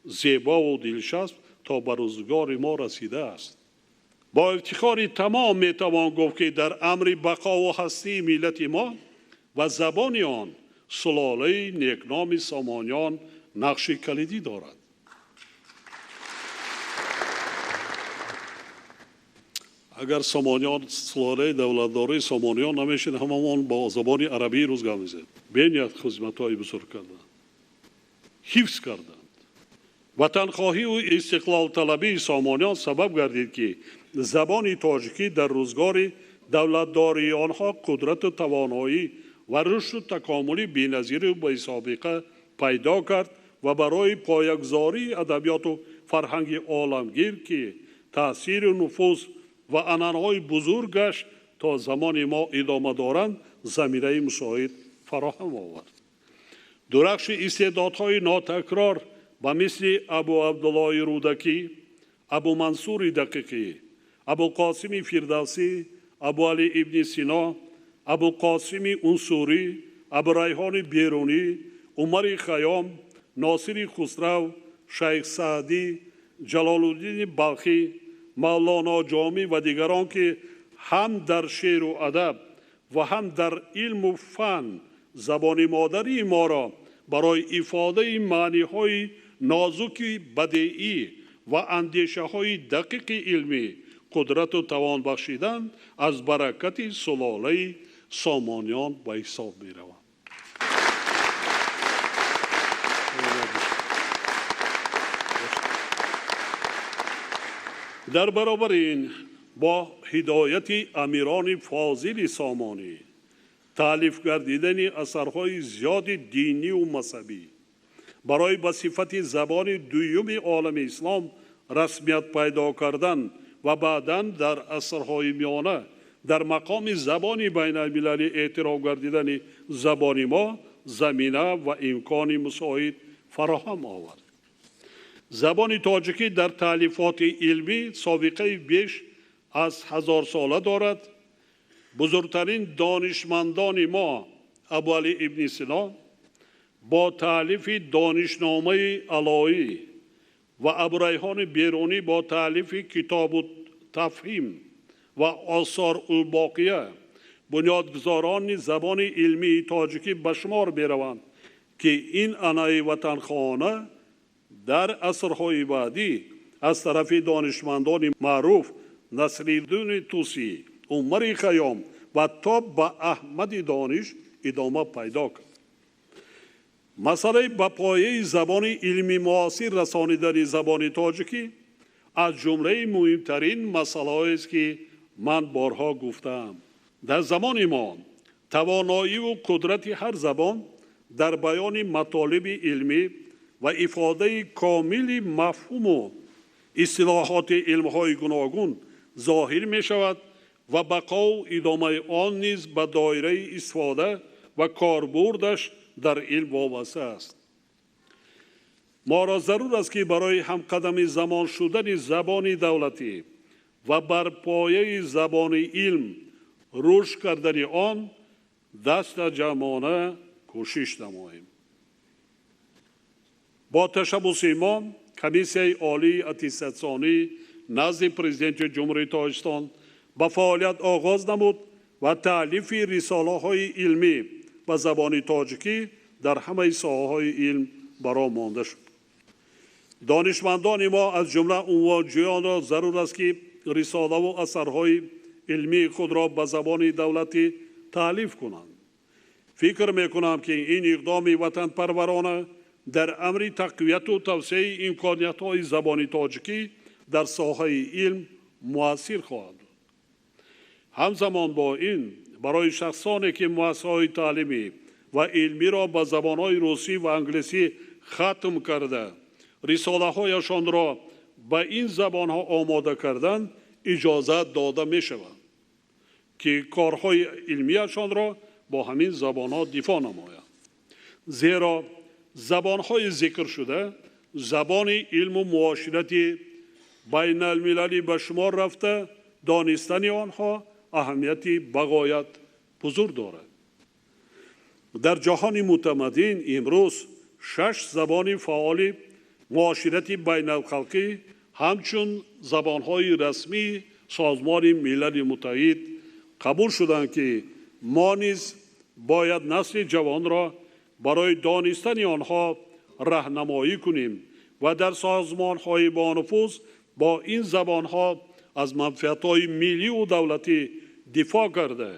Speaker 2: зебову дилчасп то ба рӯзгори мо расидааст. Бо ифтихори тамом метавон гуфт, ки дар амри бақову ҳастии миллати мо ва забони он сулолаи некноми Сомониён нақши калидӣ дорад. Агар Сомониён, сулолаи давлатдории Сомониён намешид, ҳамамон бо забони арабии рӯз гап мезад. Бениҳоят хизматҳои бузург карданд, ҳифз карданд. Ватанхоҳиву истиқлолталабии Сомониён сабаб гардид, ки забони тоҷикӣ дар рӯзгори давлатдории онҳо қудрату тавоноӣ ва рушду такомули беназиру бесобиқа пайдо кард ва барои поягузории адабиёту фарҳанги оламгир, ки таъсиру нуфуз ва анъанаҳои бузургаш то замони мо идома доранд, заминаи мусоид фароҳам овард. Дурахши истеъдодҳои нотакрор ба мисли Абу Абдуллои Рӯдакӣ, Абу Мансури Дақиқӣ, Абуқосими Фирдавсӣ, Абуалӣ ибни Сино, Абуқосими Унсурӣ, Абурайҳони Берунӣ, Умари Хайём, Носири Хусрав, Шайх Саъдӣ, Ҷалолуддини Балхӣ, Мавлоно Ҷомӣ ва дигарон, ки ҳам дар шеъру адаб ва ҳам дар илму фан забони модарии моро барои ифодаи маъниҳои нозуки бадеӣ ва андешаҳои дақиқи илмӣ қудрату тавон бахшиданд, аз баракати сулолаи Сомониён ба ҳисоб мераванд. Дар баробари ин бо ҳидояти амирони фозили Сомонӣ таълиф гардидани асарҳои зиёди диниву мазҳабӣ барои ба сифати забони дуюми олами ислом расмият пайдо кардан ва баъдан дар асрҳои миёна дар мақоми забони байналмилалӣ эътироф гардидани забони мо замина ва имкони мусоид фароҳам овард. Забони тоҷикӣ дар таълифоти илмӣ собиқаи беш аз 1000 сола дорад. Бузургтарин донишмандони мо Абуалӣ ибни Сино бо таълифи Донишномаи Алоӣ ва Абурайҳони Берунӣ бо таълифи Китобу тафҳим ва Осорулбоқия бунёдгузорони забони илмии тоҷикӣ ба шумор мераванд, ки ин анаи ватанхоҳона дар асрҳои баъдӣ аз тарафи донишмандони маъруф Насриддини Тусӣ, Умари Хайём ва то ба Аҳмади Дониш идома пайдо кард. Масъалаи ба пояи забони илми муосир расонидани забони тоҷикӣ аз ҷумлаи муҳимтарин масъалаҳоест, ки ман борҳо гуфтаам. Дар замони мо тавоноиву қудрати ҳар забон дар баёни матолиби илмӣ ва ифодаи комили мафҳуму истилоҳоти илмҳои гуногун зоҳир мешавад ва бақову идомаи он низ ба доираи истифода ва корбурдаш дар илм вобаста аст. Моро зарур аст, ки барои ҳамқадами замон шудани забони давлатӣ ва бар пояи забони илм рушд кардани он дастаҷамъона кӯшиш намоем. Бо ташаббуси мо Комиссияи олии аттестатсионӣ назди Президенти Ҷумҳурии Тоҷикистон ба фаъолият оғоз намуд ва таълифи рисолаҳои илмӣ ба забони тоҷикӣ дар ҳамаи соҳаҳои илм баро монда шуд. Донишмандони мо, аз ҷумла унвонҷӯёнро зарур аст, ки рисолаву асарҳои илмии худро ба забони давлатӣ таълиф кунанд. Фикр мекунам, ки ин иқдоми ватанпарварона дар амри тақвияту тавсеаи имкониятҳои забони тоҷикӣ дар соҳаи илм муассир хоҳад буд. Ҳамзамон бо ин барои шахсоне ки муассисаҳои таълимӣ ва илмиро ба забонҳои русӣ ва англисӣ хатм карда, рисолаҳояшонро ба ин забонҳо омода кардан иҷозат дода мешавад, ки корҳои илмияшонро бо ҳамин забонҳо дифоъ намоянд. Зеро забонҳои зикршуда забони илму муоширати байналмилалӣ ба шумор рафта, донистани онҳо аҳамияти бағоят бузург дорад. Дар ҷаҳони мутамаддин имрӯз 6 забони фаъоли муоширати байналхалқӣ ҳамчун забонҳои расмии Созмони Милали Муттаҳид қабул шуданд, ки мо низ бояд насли ҷавонро барои донистани онҳо раҳнамоӣ кунем ва дар созмонҳои бонуфуз бо ин забонҳо аз манфиатҳои миллию давлатӣ дифоъ карда,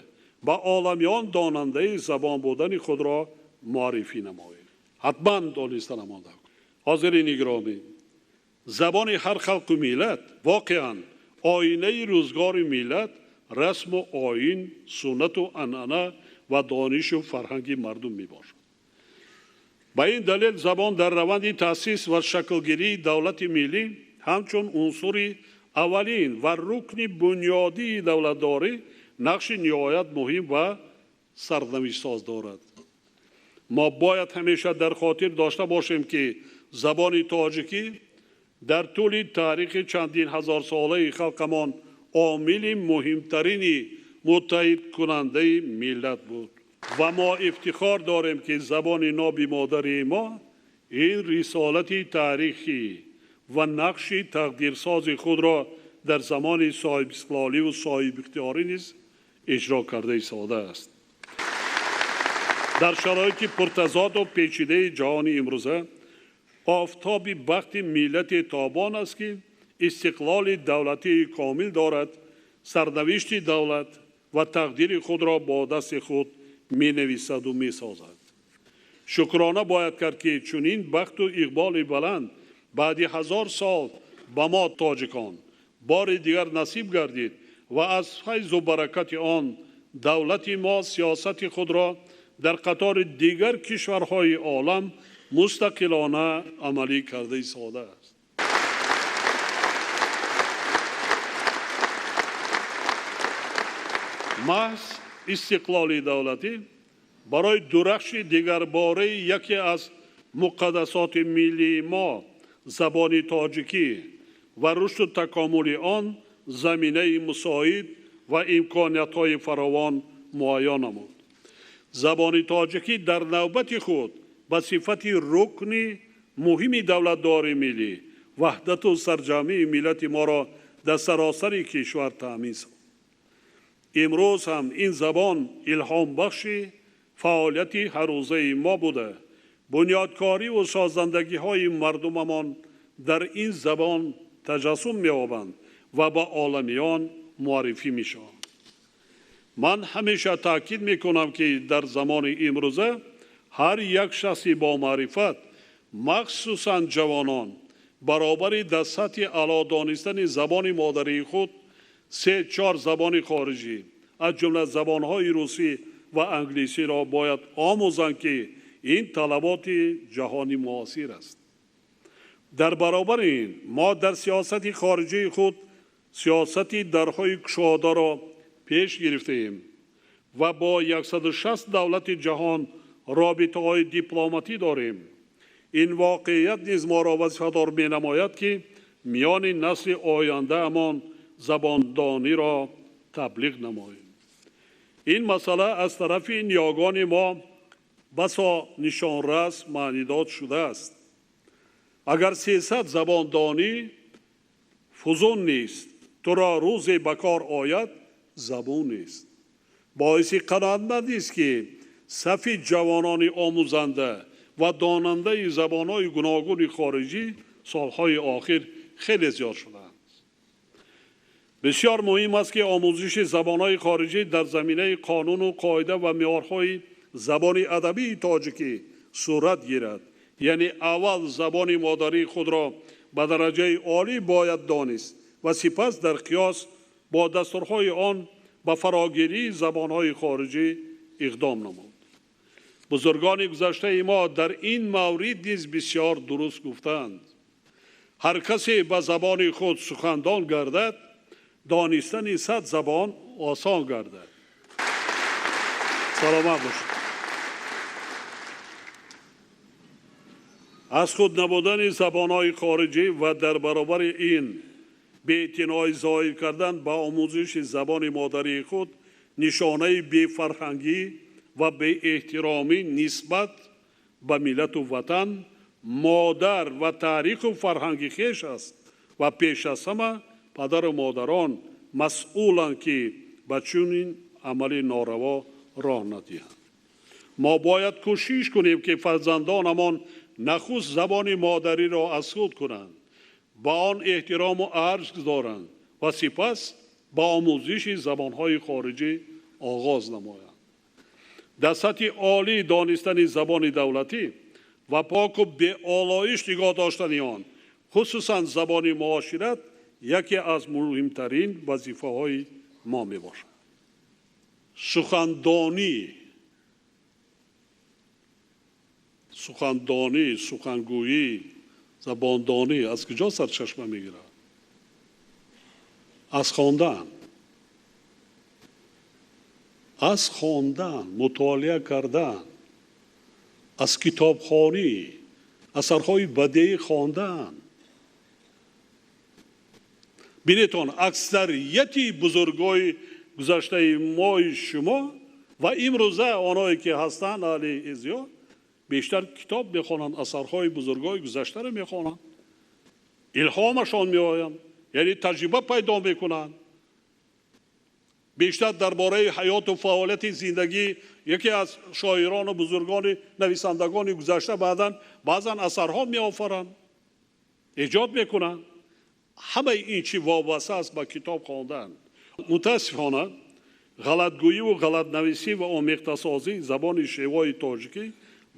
Speaker 2: ба оламиён донандаи забон будани худро муаррифӣ намоем. Ҳатман дониста намонда. Ҳозирини гиромӣ, забони ҳар халқу миллат воқеан оинаи рӯзгори миллат, расму оин, суннату анъана ва донишу фарҳанги мардум мебошад. Ба ин далел забон дар раванди таъсис ва шаклгирии давлати миллӣ ҳамчун унсури аввалин ва рукни бунёдии давлатдорӣ нақши ниҳоят муҳим ва сарнавиштсоз дорад. Мо бояд ҳамеша дар хотир дошта бошем, ки забони тоҷикӣ дар тӯли таърихи чандин ҳазорсолаи халқамон омили муҳимтарини муттаҳидкунандаи миллат буд. Ва мо ифтихор дорем, ки забони ноби модарии мо ин рисолати таърихӣ ва нақши тақдирсози худро дар замони соҳибистиқлоливу соҳибихтиёрӣ низ иҷро карда истодааст. Дар шароити пуртазоду печидаи ҷаҳони имрӯза офтоби бахти миллати тобон аст, ки истиқлоли давлатии комил дорад, сарнавишти давлат ва тақдири худро бо дасти худ менависаду месозад. Шукрона бояд кард, ки чунин бахту иқболи баланд баъди 1000 сол ба мо тоҷикон бори дигар насиб гардид ва аз файзу баракати он давлати мо сиёсати худро дар қатори дигар кишварҳои олам мустақилона амалӣ карда истодааст. Маҳз истиқлоли давлатӣ барои дурахши дигарбораи яке аз муқаддасоти миллии мо забони тоҷикӣ ва рушду такомули он заминаи мусоид ва имкониятҳои фаровон муайян намуд. Забони тоҷикӣ дар навбати худ ба сифати рукни муҳими давлатдори миллӣ ваҳдату сарҷамъии миллати моро дар саросари кишвар таъмин сохт. Имрӯз ҳам ин забон илҳомбахши фаъолияти ҳаррӯзаи мо буда, бунёдкориву созандагиҳои мардумамон дар ин забон таҷассум меёбанд ва ба оламиён муаррифӣ мешаванд. Ман ҳамеша таъкид мекунам, ки дар замони имрӯза ҳар як шахси бомаърифат, махсусан ҷавонон, баробари дар сатҳи аъло донистани забони модарии худ 3-4 забони хориҷӣ, аз ҷумла забонҳои русӣ ва англисиро бояд омӯзанд, ки ин талаботи ҷаҳони муосир аст. Дар баробари ин мо дар сиёсати хориҷии худ сиёсати дарҳои кушодаро пеш гирифтаем ва бо 160 давлати ҷаҳон робитаҳои дипломатӣ дорем. Ин воқеият низ моро вазифадор менамояд, ки миёни насли ояндаамон забондониро таблиғ намоем. Ин масъала аз тарафи ниёгони мо басо нишонрас маънидод шудааст. Агар 300 забондонӣ фузун нест, туро рӯзе ба кор ояд, забун нест. Боиси қаноатмандист, ки сафи ҷавонони омӯзанда ва донандаи забонҳои гуногуни хориҷӣ солҳои охир хеле зиёд шудаанд. Бисёр муҳим аст, ки омӯзиши забонҳои хориҷӣ дар заминаи қонуну қоида ва меъёрҳои забони адабии тоҷикӣ сурат гирад. Яъне аввал забони модарии худро ба дараҷаи олӣ бояд донист ва сипас дар қиёс бо дастурҳои он ба фарогирии забонҳои хориҷӣ иқдом намуд. Бузургони гузаштаи мо дар ин маврид низ бисёр дуруст гуфтанд. Ҳар касе ба забони худ сухандон гардад, донистани 100 забон осон гардад. Саломат бошед. Аз худ набудани забонҳои хориҷӣ ва дар баробари ин беэътиноӣ зоҳир кардан ба омӯзиши забони модарии худ нишонаи бефарҳангӣ ва беэҳтиромӣ нисбат ба миллату ватан, модар ва таъриху фарҳанги хеш аст ва пеш аз ҳама падару модарон масъуланд, ки ба чунин амали нораво роҳ надиҳанд. Мо бояд кӯшиш кунем, ки фарзандонамон нахуст забони модариро аз худ кунанд, ба он эҳтирому арз гузоранд ва сипас ба омӯзиши забонҳои хориҷӣ оғоз намоянд. Дар сатҳи олӣ донистани забони давлатӣ ва поку беолоиш нигоҳ доштани он, хусусан забони муошират, яке аз муҳимтарин вазифаҳои мо мебошад. Сухандонӣ, сухангӯӣ, забондонӣ аз куҷо сарчашма мегирад? Аз хондан. Аз хондан, мутолиа кардан, аз китобхонӣ, асарҳои бадеӣ хондан. Бинетон, аксарияти бузургои гузаштаи мои шумо ва имрӯза онҳое ки ҳастанд аҳли изё, бештар китоб мехонанд, асарҳои бузургои гузаштаро мехонанд, илҳомашон меоянд, яъне таҷриба пайдо мекунанд. Бештар дар бораи ҳаёту фаъолияти зиндагӣ яке аз шоирону бузургони нависандагони гузашта баъзан асарҳо меофаранд, эҷод мекунанд. Ҳамаи ин чи вобаста аст ба китоб хондан. Мутаассифона, ғалатгӯиву ғалатнависӣ ва омехтасозии забони шевои тоҷикӣ,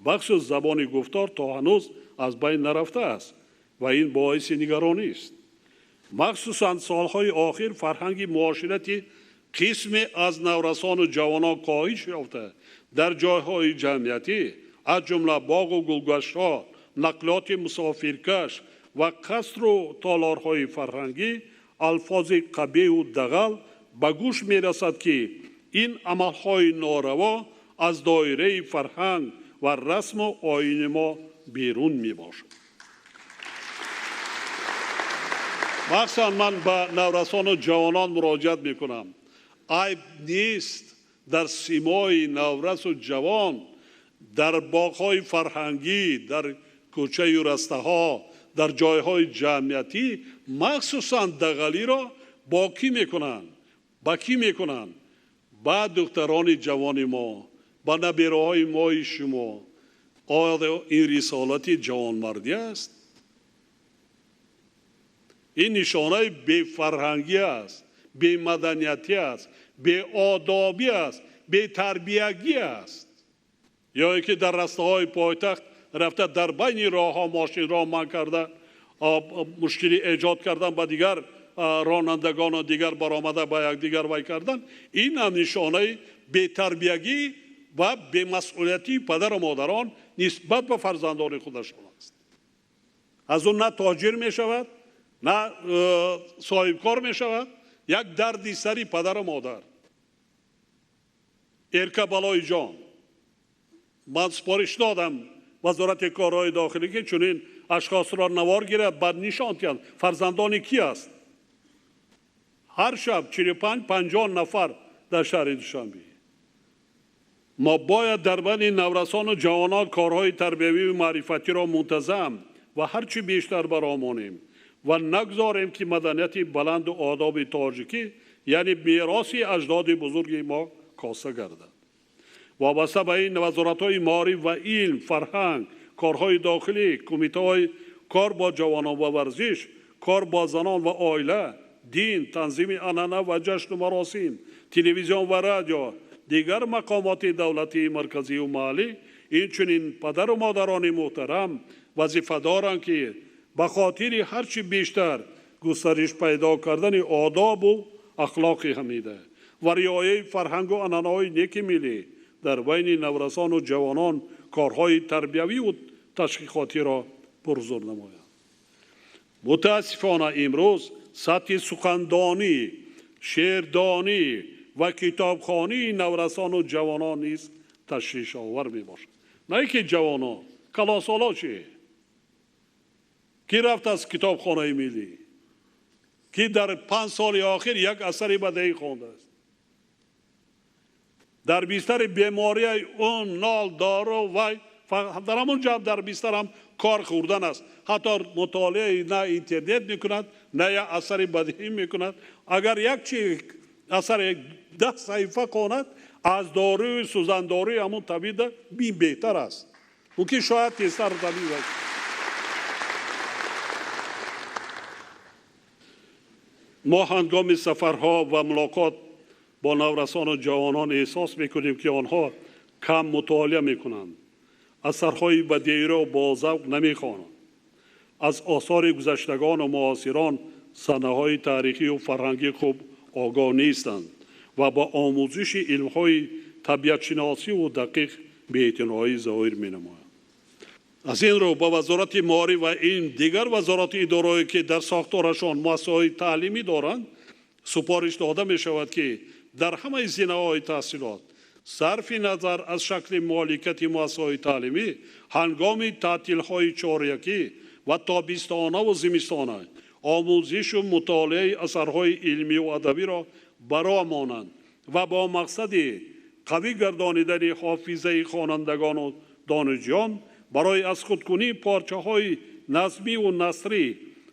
Speaker 2: бахусус забони гуфтор, то ҳанӯз аз байн нарафтааст ва ин боиси нигаронист. Махсусан солҳои охир фарҳанги муоширати қисме аз наврасону ҷавонон коҳиш ёфта, дар ҷойҳои ҷамъиятӣ, аз ҷумла боғу гулгаштҳо, нақлиёти мусофиркаш ва қасру толорҳои фарҳангӣ алфози қабеҳу дағал ба гӯш мерасад, ки ин амалҳои нораво аз доираи фарҳанг ва расму оини мо берун мебошад. Махсусан ман ба наврасону ҷавонон муроҷиат мекунам. Айб нест дар симои наврасу ҷавон, дар боғҳои фарҳангӣ, дар кӯчаю растаҳо, дар ҷойҳои ҷамъиятӣ махсусан дағалиро бо кӣ мекунанд? Ба кӣ мекунанд? Ба духтарони ҷавони мо, ба набераҳои мои шумо. Оё ин рисолати ҷавонмардӣ аст? Ин нишонаи бефарҳангӣ аст, бемаданиятӣ аст, беодобӣ аст, бетарбиягӣ аст. Ё ин ки дар растаҳои пойтахт рафта дар байни роҳҳо мошинро манъ карда, мушкилӣ эҷод кардан ба дигар ронандагону дигар баромада ба якдигар вай кардан, ин ҳам нишонаи бетарбиягӣ ва бемасъулиятии падару модарон нисбат ба фарзандони худашон аст. Аз он на тоҷир мешавад, на соҳибкор мешавад, як дарди сари падару модар. Эрка балои ҷон, ман супориш додам вазорати корҳои дохилӣ, ки чунин ашхосро навор гирад, баъд нишон диҳанд фарзандони ки аст. Ҳар шаб 45-50 нафар дар шаҳри Душанбе. Мо бояд дар байни наврасону ҷавонон корҳои тарбиявию маърифатиро мунтазам ва ҳарчи бештар баромонем ва нагузорем, ки маданияти баланду одоби тоҷикӣ, яъне мероси аҷдоди бузурги мо, коса гардад. Вобаста ба ин вазоратҳои маориф ва илм, фарҳанг, корҳои дохилӣ, кумитаҳои кор бо ҷавонон ва варзиш, кор бо занон ва оила, дин, танзими анъана ва ҷашну маросим, телевизион ва радио, дигар мақомоти давлатии марказию маҳаллӣ, инчунин падару модарони муҳтарам вазифа доранд, ки ба хотири ҳарчи бештар густариш пайдо кардани одобу ахлоқи ҳамида ва риояи фарҳангу анъанаҳои неки миллӣ дар байни наврасону ҷавонон корҳои тарбиявию ташвиқотиро пурзур намоянд. Мутаассифона, имрӯз сатҳи сухандонӣ, шеърдонӣ ва китобхонии наврасону ҷавонон низ ташвишовар мебошад. На ин ки ҷавонон, калонсолон чӣ? Ки рафт аз китобхонаи миллӣ? Ки дар 5 соли охир як асари бадеӣ хондааст? Дар бистари бемории он нол дору вай дар ҳамон ҷо дар бистарам кор хӯрдан аст. Ҳатто мутолиаи на интернет мекунад, на як асари бадеӣ мекунад. Агар як чи асари 10 саҳифа хонад, аз доруи сӯзандоруи ҳамон табиба бин беҳтар аст. Мумкин шояд тезтар табиб аст. Мо ҳангоми сафарҳо ва мулоқот бо наврасону ҷавонон эҳсос мекунем, ки онҳо кам мутолиа мекунанд, асарҳои бадеиро бо завқ намехонанд, аз осори гузаштагону муосирон, саҳнаҳои таърихию фарҳангӣ хуб огоҳ нестанд ва ба омӯзиши илмҳои табиатшиносиву дақиқ беэътиноӣ зоҳир менамоянд. Аз ин рӯ ба Вазорати маориф ва ин дигар вазорати идораҳое, ки дар сохторашон муассисаҳои таълимӣ доранд, супориш дода мешавад, ки дар ҳамаи зинаҳои таҳсилот, сарфи назар аз шакли моликияти муассисаҳои таълимӣ, ҳангоми таътилҳои чорякӣ ва тобистонаву зимистона омӯзишу мутолиаи асарҳои илмию адабиро бароҳ монанд ва бо мақсади қавӣ гардонидани ҳофизаи хонандагону донишҷӯён барои аз худкунии порчаҳои назмиву насрӣ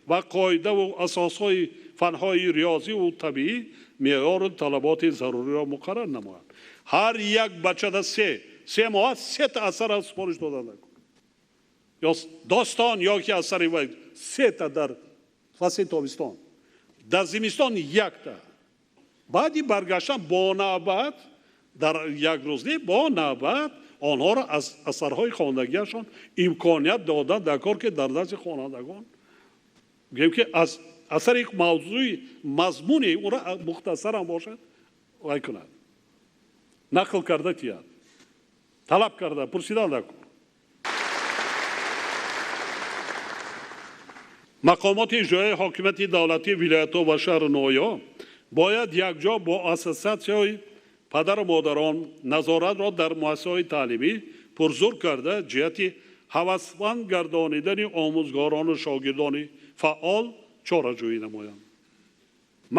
Speaker 2: ва қоидаву асосҳои фанҳои риёзиву табиӣ меъёру талаботи заруриро муқаррар намоянд. Ҳар як бачада 3 моҳ сета асар супориш дода накун, ё достон, ё ки асари вай сета дар фасли тобистон, дар зимистон якта. Баъди баргаштан бо навбат, дар як рӯз не, бо навбат онҳоро аз асарҳои хондагиашон имконият дода дар кор, ки дар назди хонандагон гӯем, ки аз асари мавзӯи мазмуни ӯро мухтасарам бошад вай кунад, нақл карда тиҳад, талаб карда пурсидан дар кор. Мақомоти иҷроияи ҳокимияти давлатии вилоятҳо ва шаҳру ноҳияҳо бояд якҷо бо ассотсиатсияҳои падару модарон назоратро дар муассисаҳои таълимӣ пурзур карда, ҷиҳати ҳавасманд гардонидани омӯзгорону шогирдони фаъол чораҷӯӣ намоянд.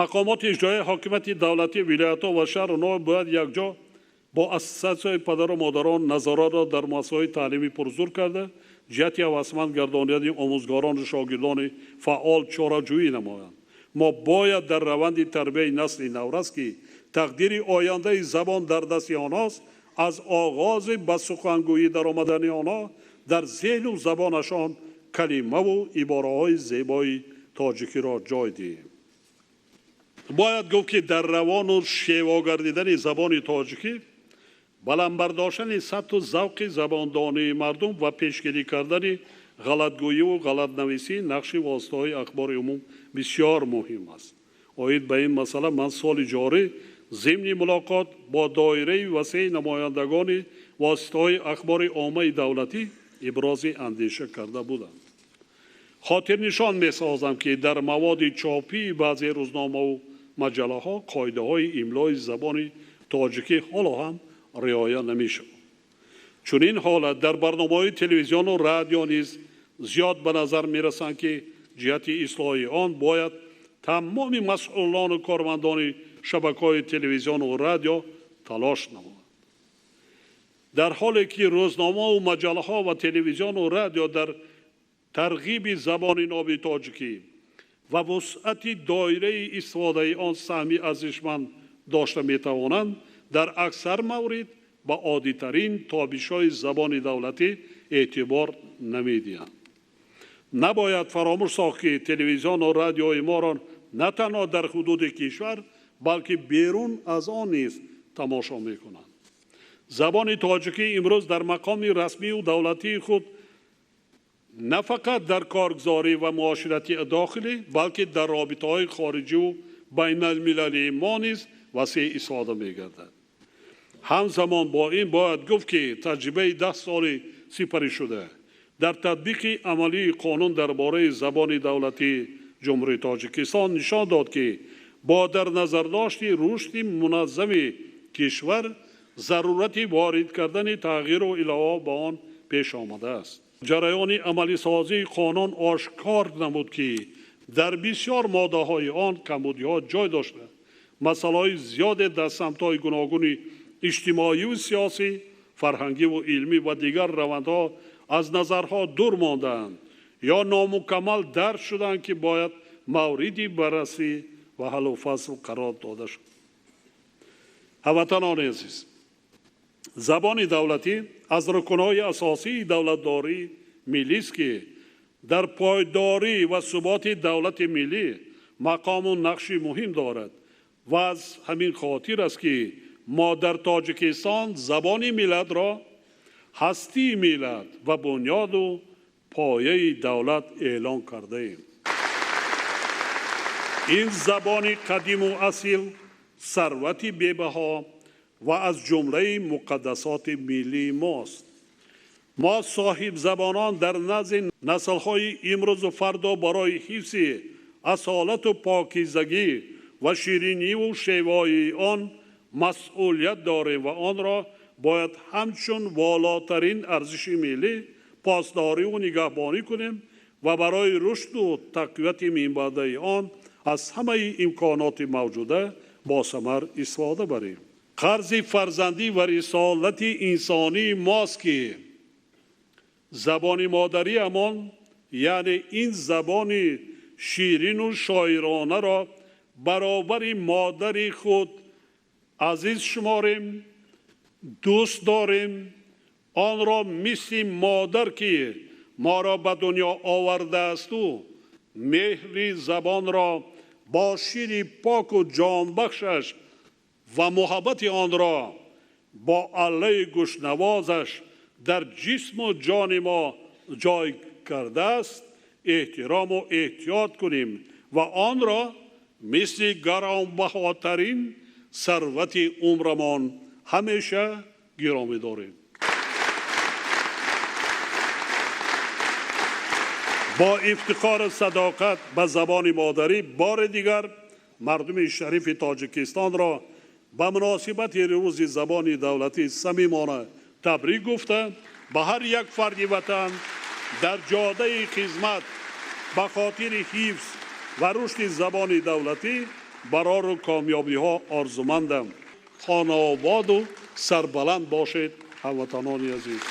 Speaker 2: Мақомоти иҷроияи ҳокимияти давлатии вилоятҳо ва шаҳру ноҳия бояд якҷо бо ассотсиатсияҳои падару модарон назоратро дар муассисаҳои таълимӣ пурзур карда, ҷиҳати ҳавасманд гардонидани омӯзгорону шогирдони фаъол чораҷӯӣ намоянд. Мо бояд дар раванди тарбияи насли наврас, ки тақдири ояндаи забон дар дасти онҳост, аз оғози ба сухангӯӣ даромадани онҳо дар зеҳну забонашон калимаву ибораҳои зебои тоҷикиро ҷой диҳем. Бояд гуфт, ки дар равону шево гардидани забони тоҷикӣ, баланд бардоштани сатҳу завқи забондонии мардум ва пешгирӣ кардани ғалатгӯиву ғалатнависӣ нақши воситаҳои ахбори умум бисёр муҳим аст. Оид ба ин масъала ман соли ҷорӣ зимни мулоқот бо доираи васеи намояндагони воситаҳои ахбори оммаи давлатӣ ибрози андеша карда будам. Хотирнишон месозам, ки дар маводи чопии баъзе рӯзномаву маҷаллаҳо қоидаҳои имлои забони тоҷикӣ ҳоло ҳам риоя намешавад. Чунин ҳолат дар барномаҳои телевизиону радио низ зиёд ба назар мерасанд, ки ҷиҳати ислоҳи он бояд тамоми масъулону кормандони шабакаҳои телевизиону радио талош намоянд. Дар ҳоле ки рӯзномаву маҷаллаҳо ва телевизиону радио дар тарғиби забони ноби тоҷикӣ ва вусъати доираи истифодаи он саҳми арзишманд дошта метавонанд, дар аксар маврид ба оддитарин тобишҳои забони давлатӣ эътибор намедиҳанд. Набояд фаромӯш сохт, ки телевизиону радиои моро на танҳо дар ҳудуди кишвар, балки берун аз он низ тамошо мекунанд. Забони тоҷикӣ имрӯз дар мақоми расмию давлатии худ На фақат дар коргузорӣ ва муоширати дохилӣ, балки дар робитаҳои хориҷиву байналмилалии мо низ васеъ истифода мегардад. Ҳамзамон бо ин бояд гуфт, ки таҷрибаи 10 соли сипаришуда дар татбиқи амалии қонун дар бораи забони давлатии Ҷумҳурии Тоҷикистон нишон дод, ки бо дар назардошти рушди муназзами кишвар зарурати ворид кардани тағйиру иловаҳо ба он пеш омадааст. Ҷараёни амалисозии қонун ошкор намуд, ки дар бисёр моддаҳои он камбудиҳо ҷой дошта, масъалаҳои зиёде дар самтҳои гуногуни иҷтимоию сиёсӣ, фарҳангиву илмӣ ва дигар равандҳо аз назарҳо дур мондаанд ё номукаммал дарк шуданд, ки бояд мавриди баррасӣ ва ҳаллу фасл қарор дода шуд. Ҳамватанони азиз, забони давлатӣ аз рукнҳои асосии давлатдории миллист, ки дар пойдорӣ ва суботи давлати миллӣ мақому нақши муҳим дорад ва аз ҳамин хотир аст, ки мо дар Тоҷикистон забони миллатро ҳастии миллат ва бунёду пояи давлат эълон кардаем. Ин забони қадиму асил сарвати бебаҳо ва аз ҷумлаи муқаддасоти миллии мост. Мо соҳибзабонон дар назди наслҳои имрӯзу фардо барои ҳифзи асолату покизагӣ ва шириниву шевоии он масъулият дорем ва онро бояд ҳамчун волотарин арзиши миллӣ посдориву нигаҳбонӣ кунем ва барои рушду тақвияти минбаъдаи он аз ҳамаи имконоти мавҷуда босамар истифода барем. Қарзи фарзандӣ ва рисолати инсонии мост, ки забони модариамон, яъне ин забони ширину шоиронаро баробари модари худ азиз шуморем, дӯст дорем, онро мисли модар, ки моро ба дунё овардаасту меҳри забонро бо шири поку ҷонбахшаш ва муҳаббати онро бо аллаи гӯшнавозаш дар ҷисму ҷони мо ҷой кардааст, эҳтирому эҳтиёт кунем ва онро мисли гаронбаҳотарин сарвати умрамон ҳамеша гиромӣ дорем. Бо ифтихору садоқат ба забони модарӣ бори дигар мардуми шарифи Тоҷикистонро ба муносибати рӯзи забони давлатӣ самимона табрик гуфта, ба ҳар як фарди ватан дар ҷодаи хизмат ба хотири ҳифз ва рушди забони давлатӣ барору комёбиҳо орзумандам. Хонаободу сарбаланд бошед, ҳамватанони азиз.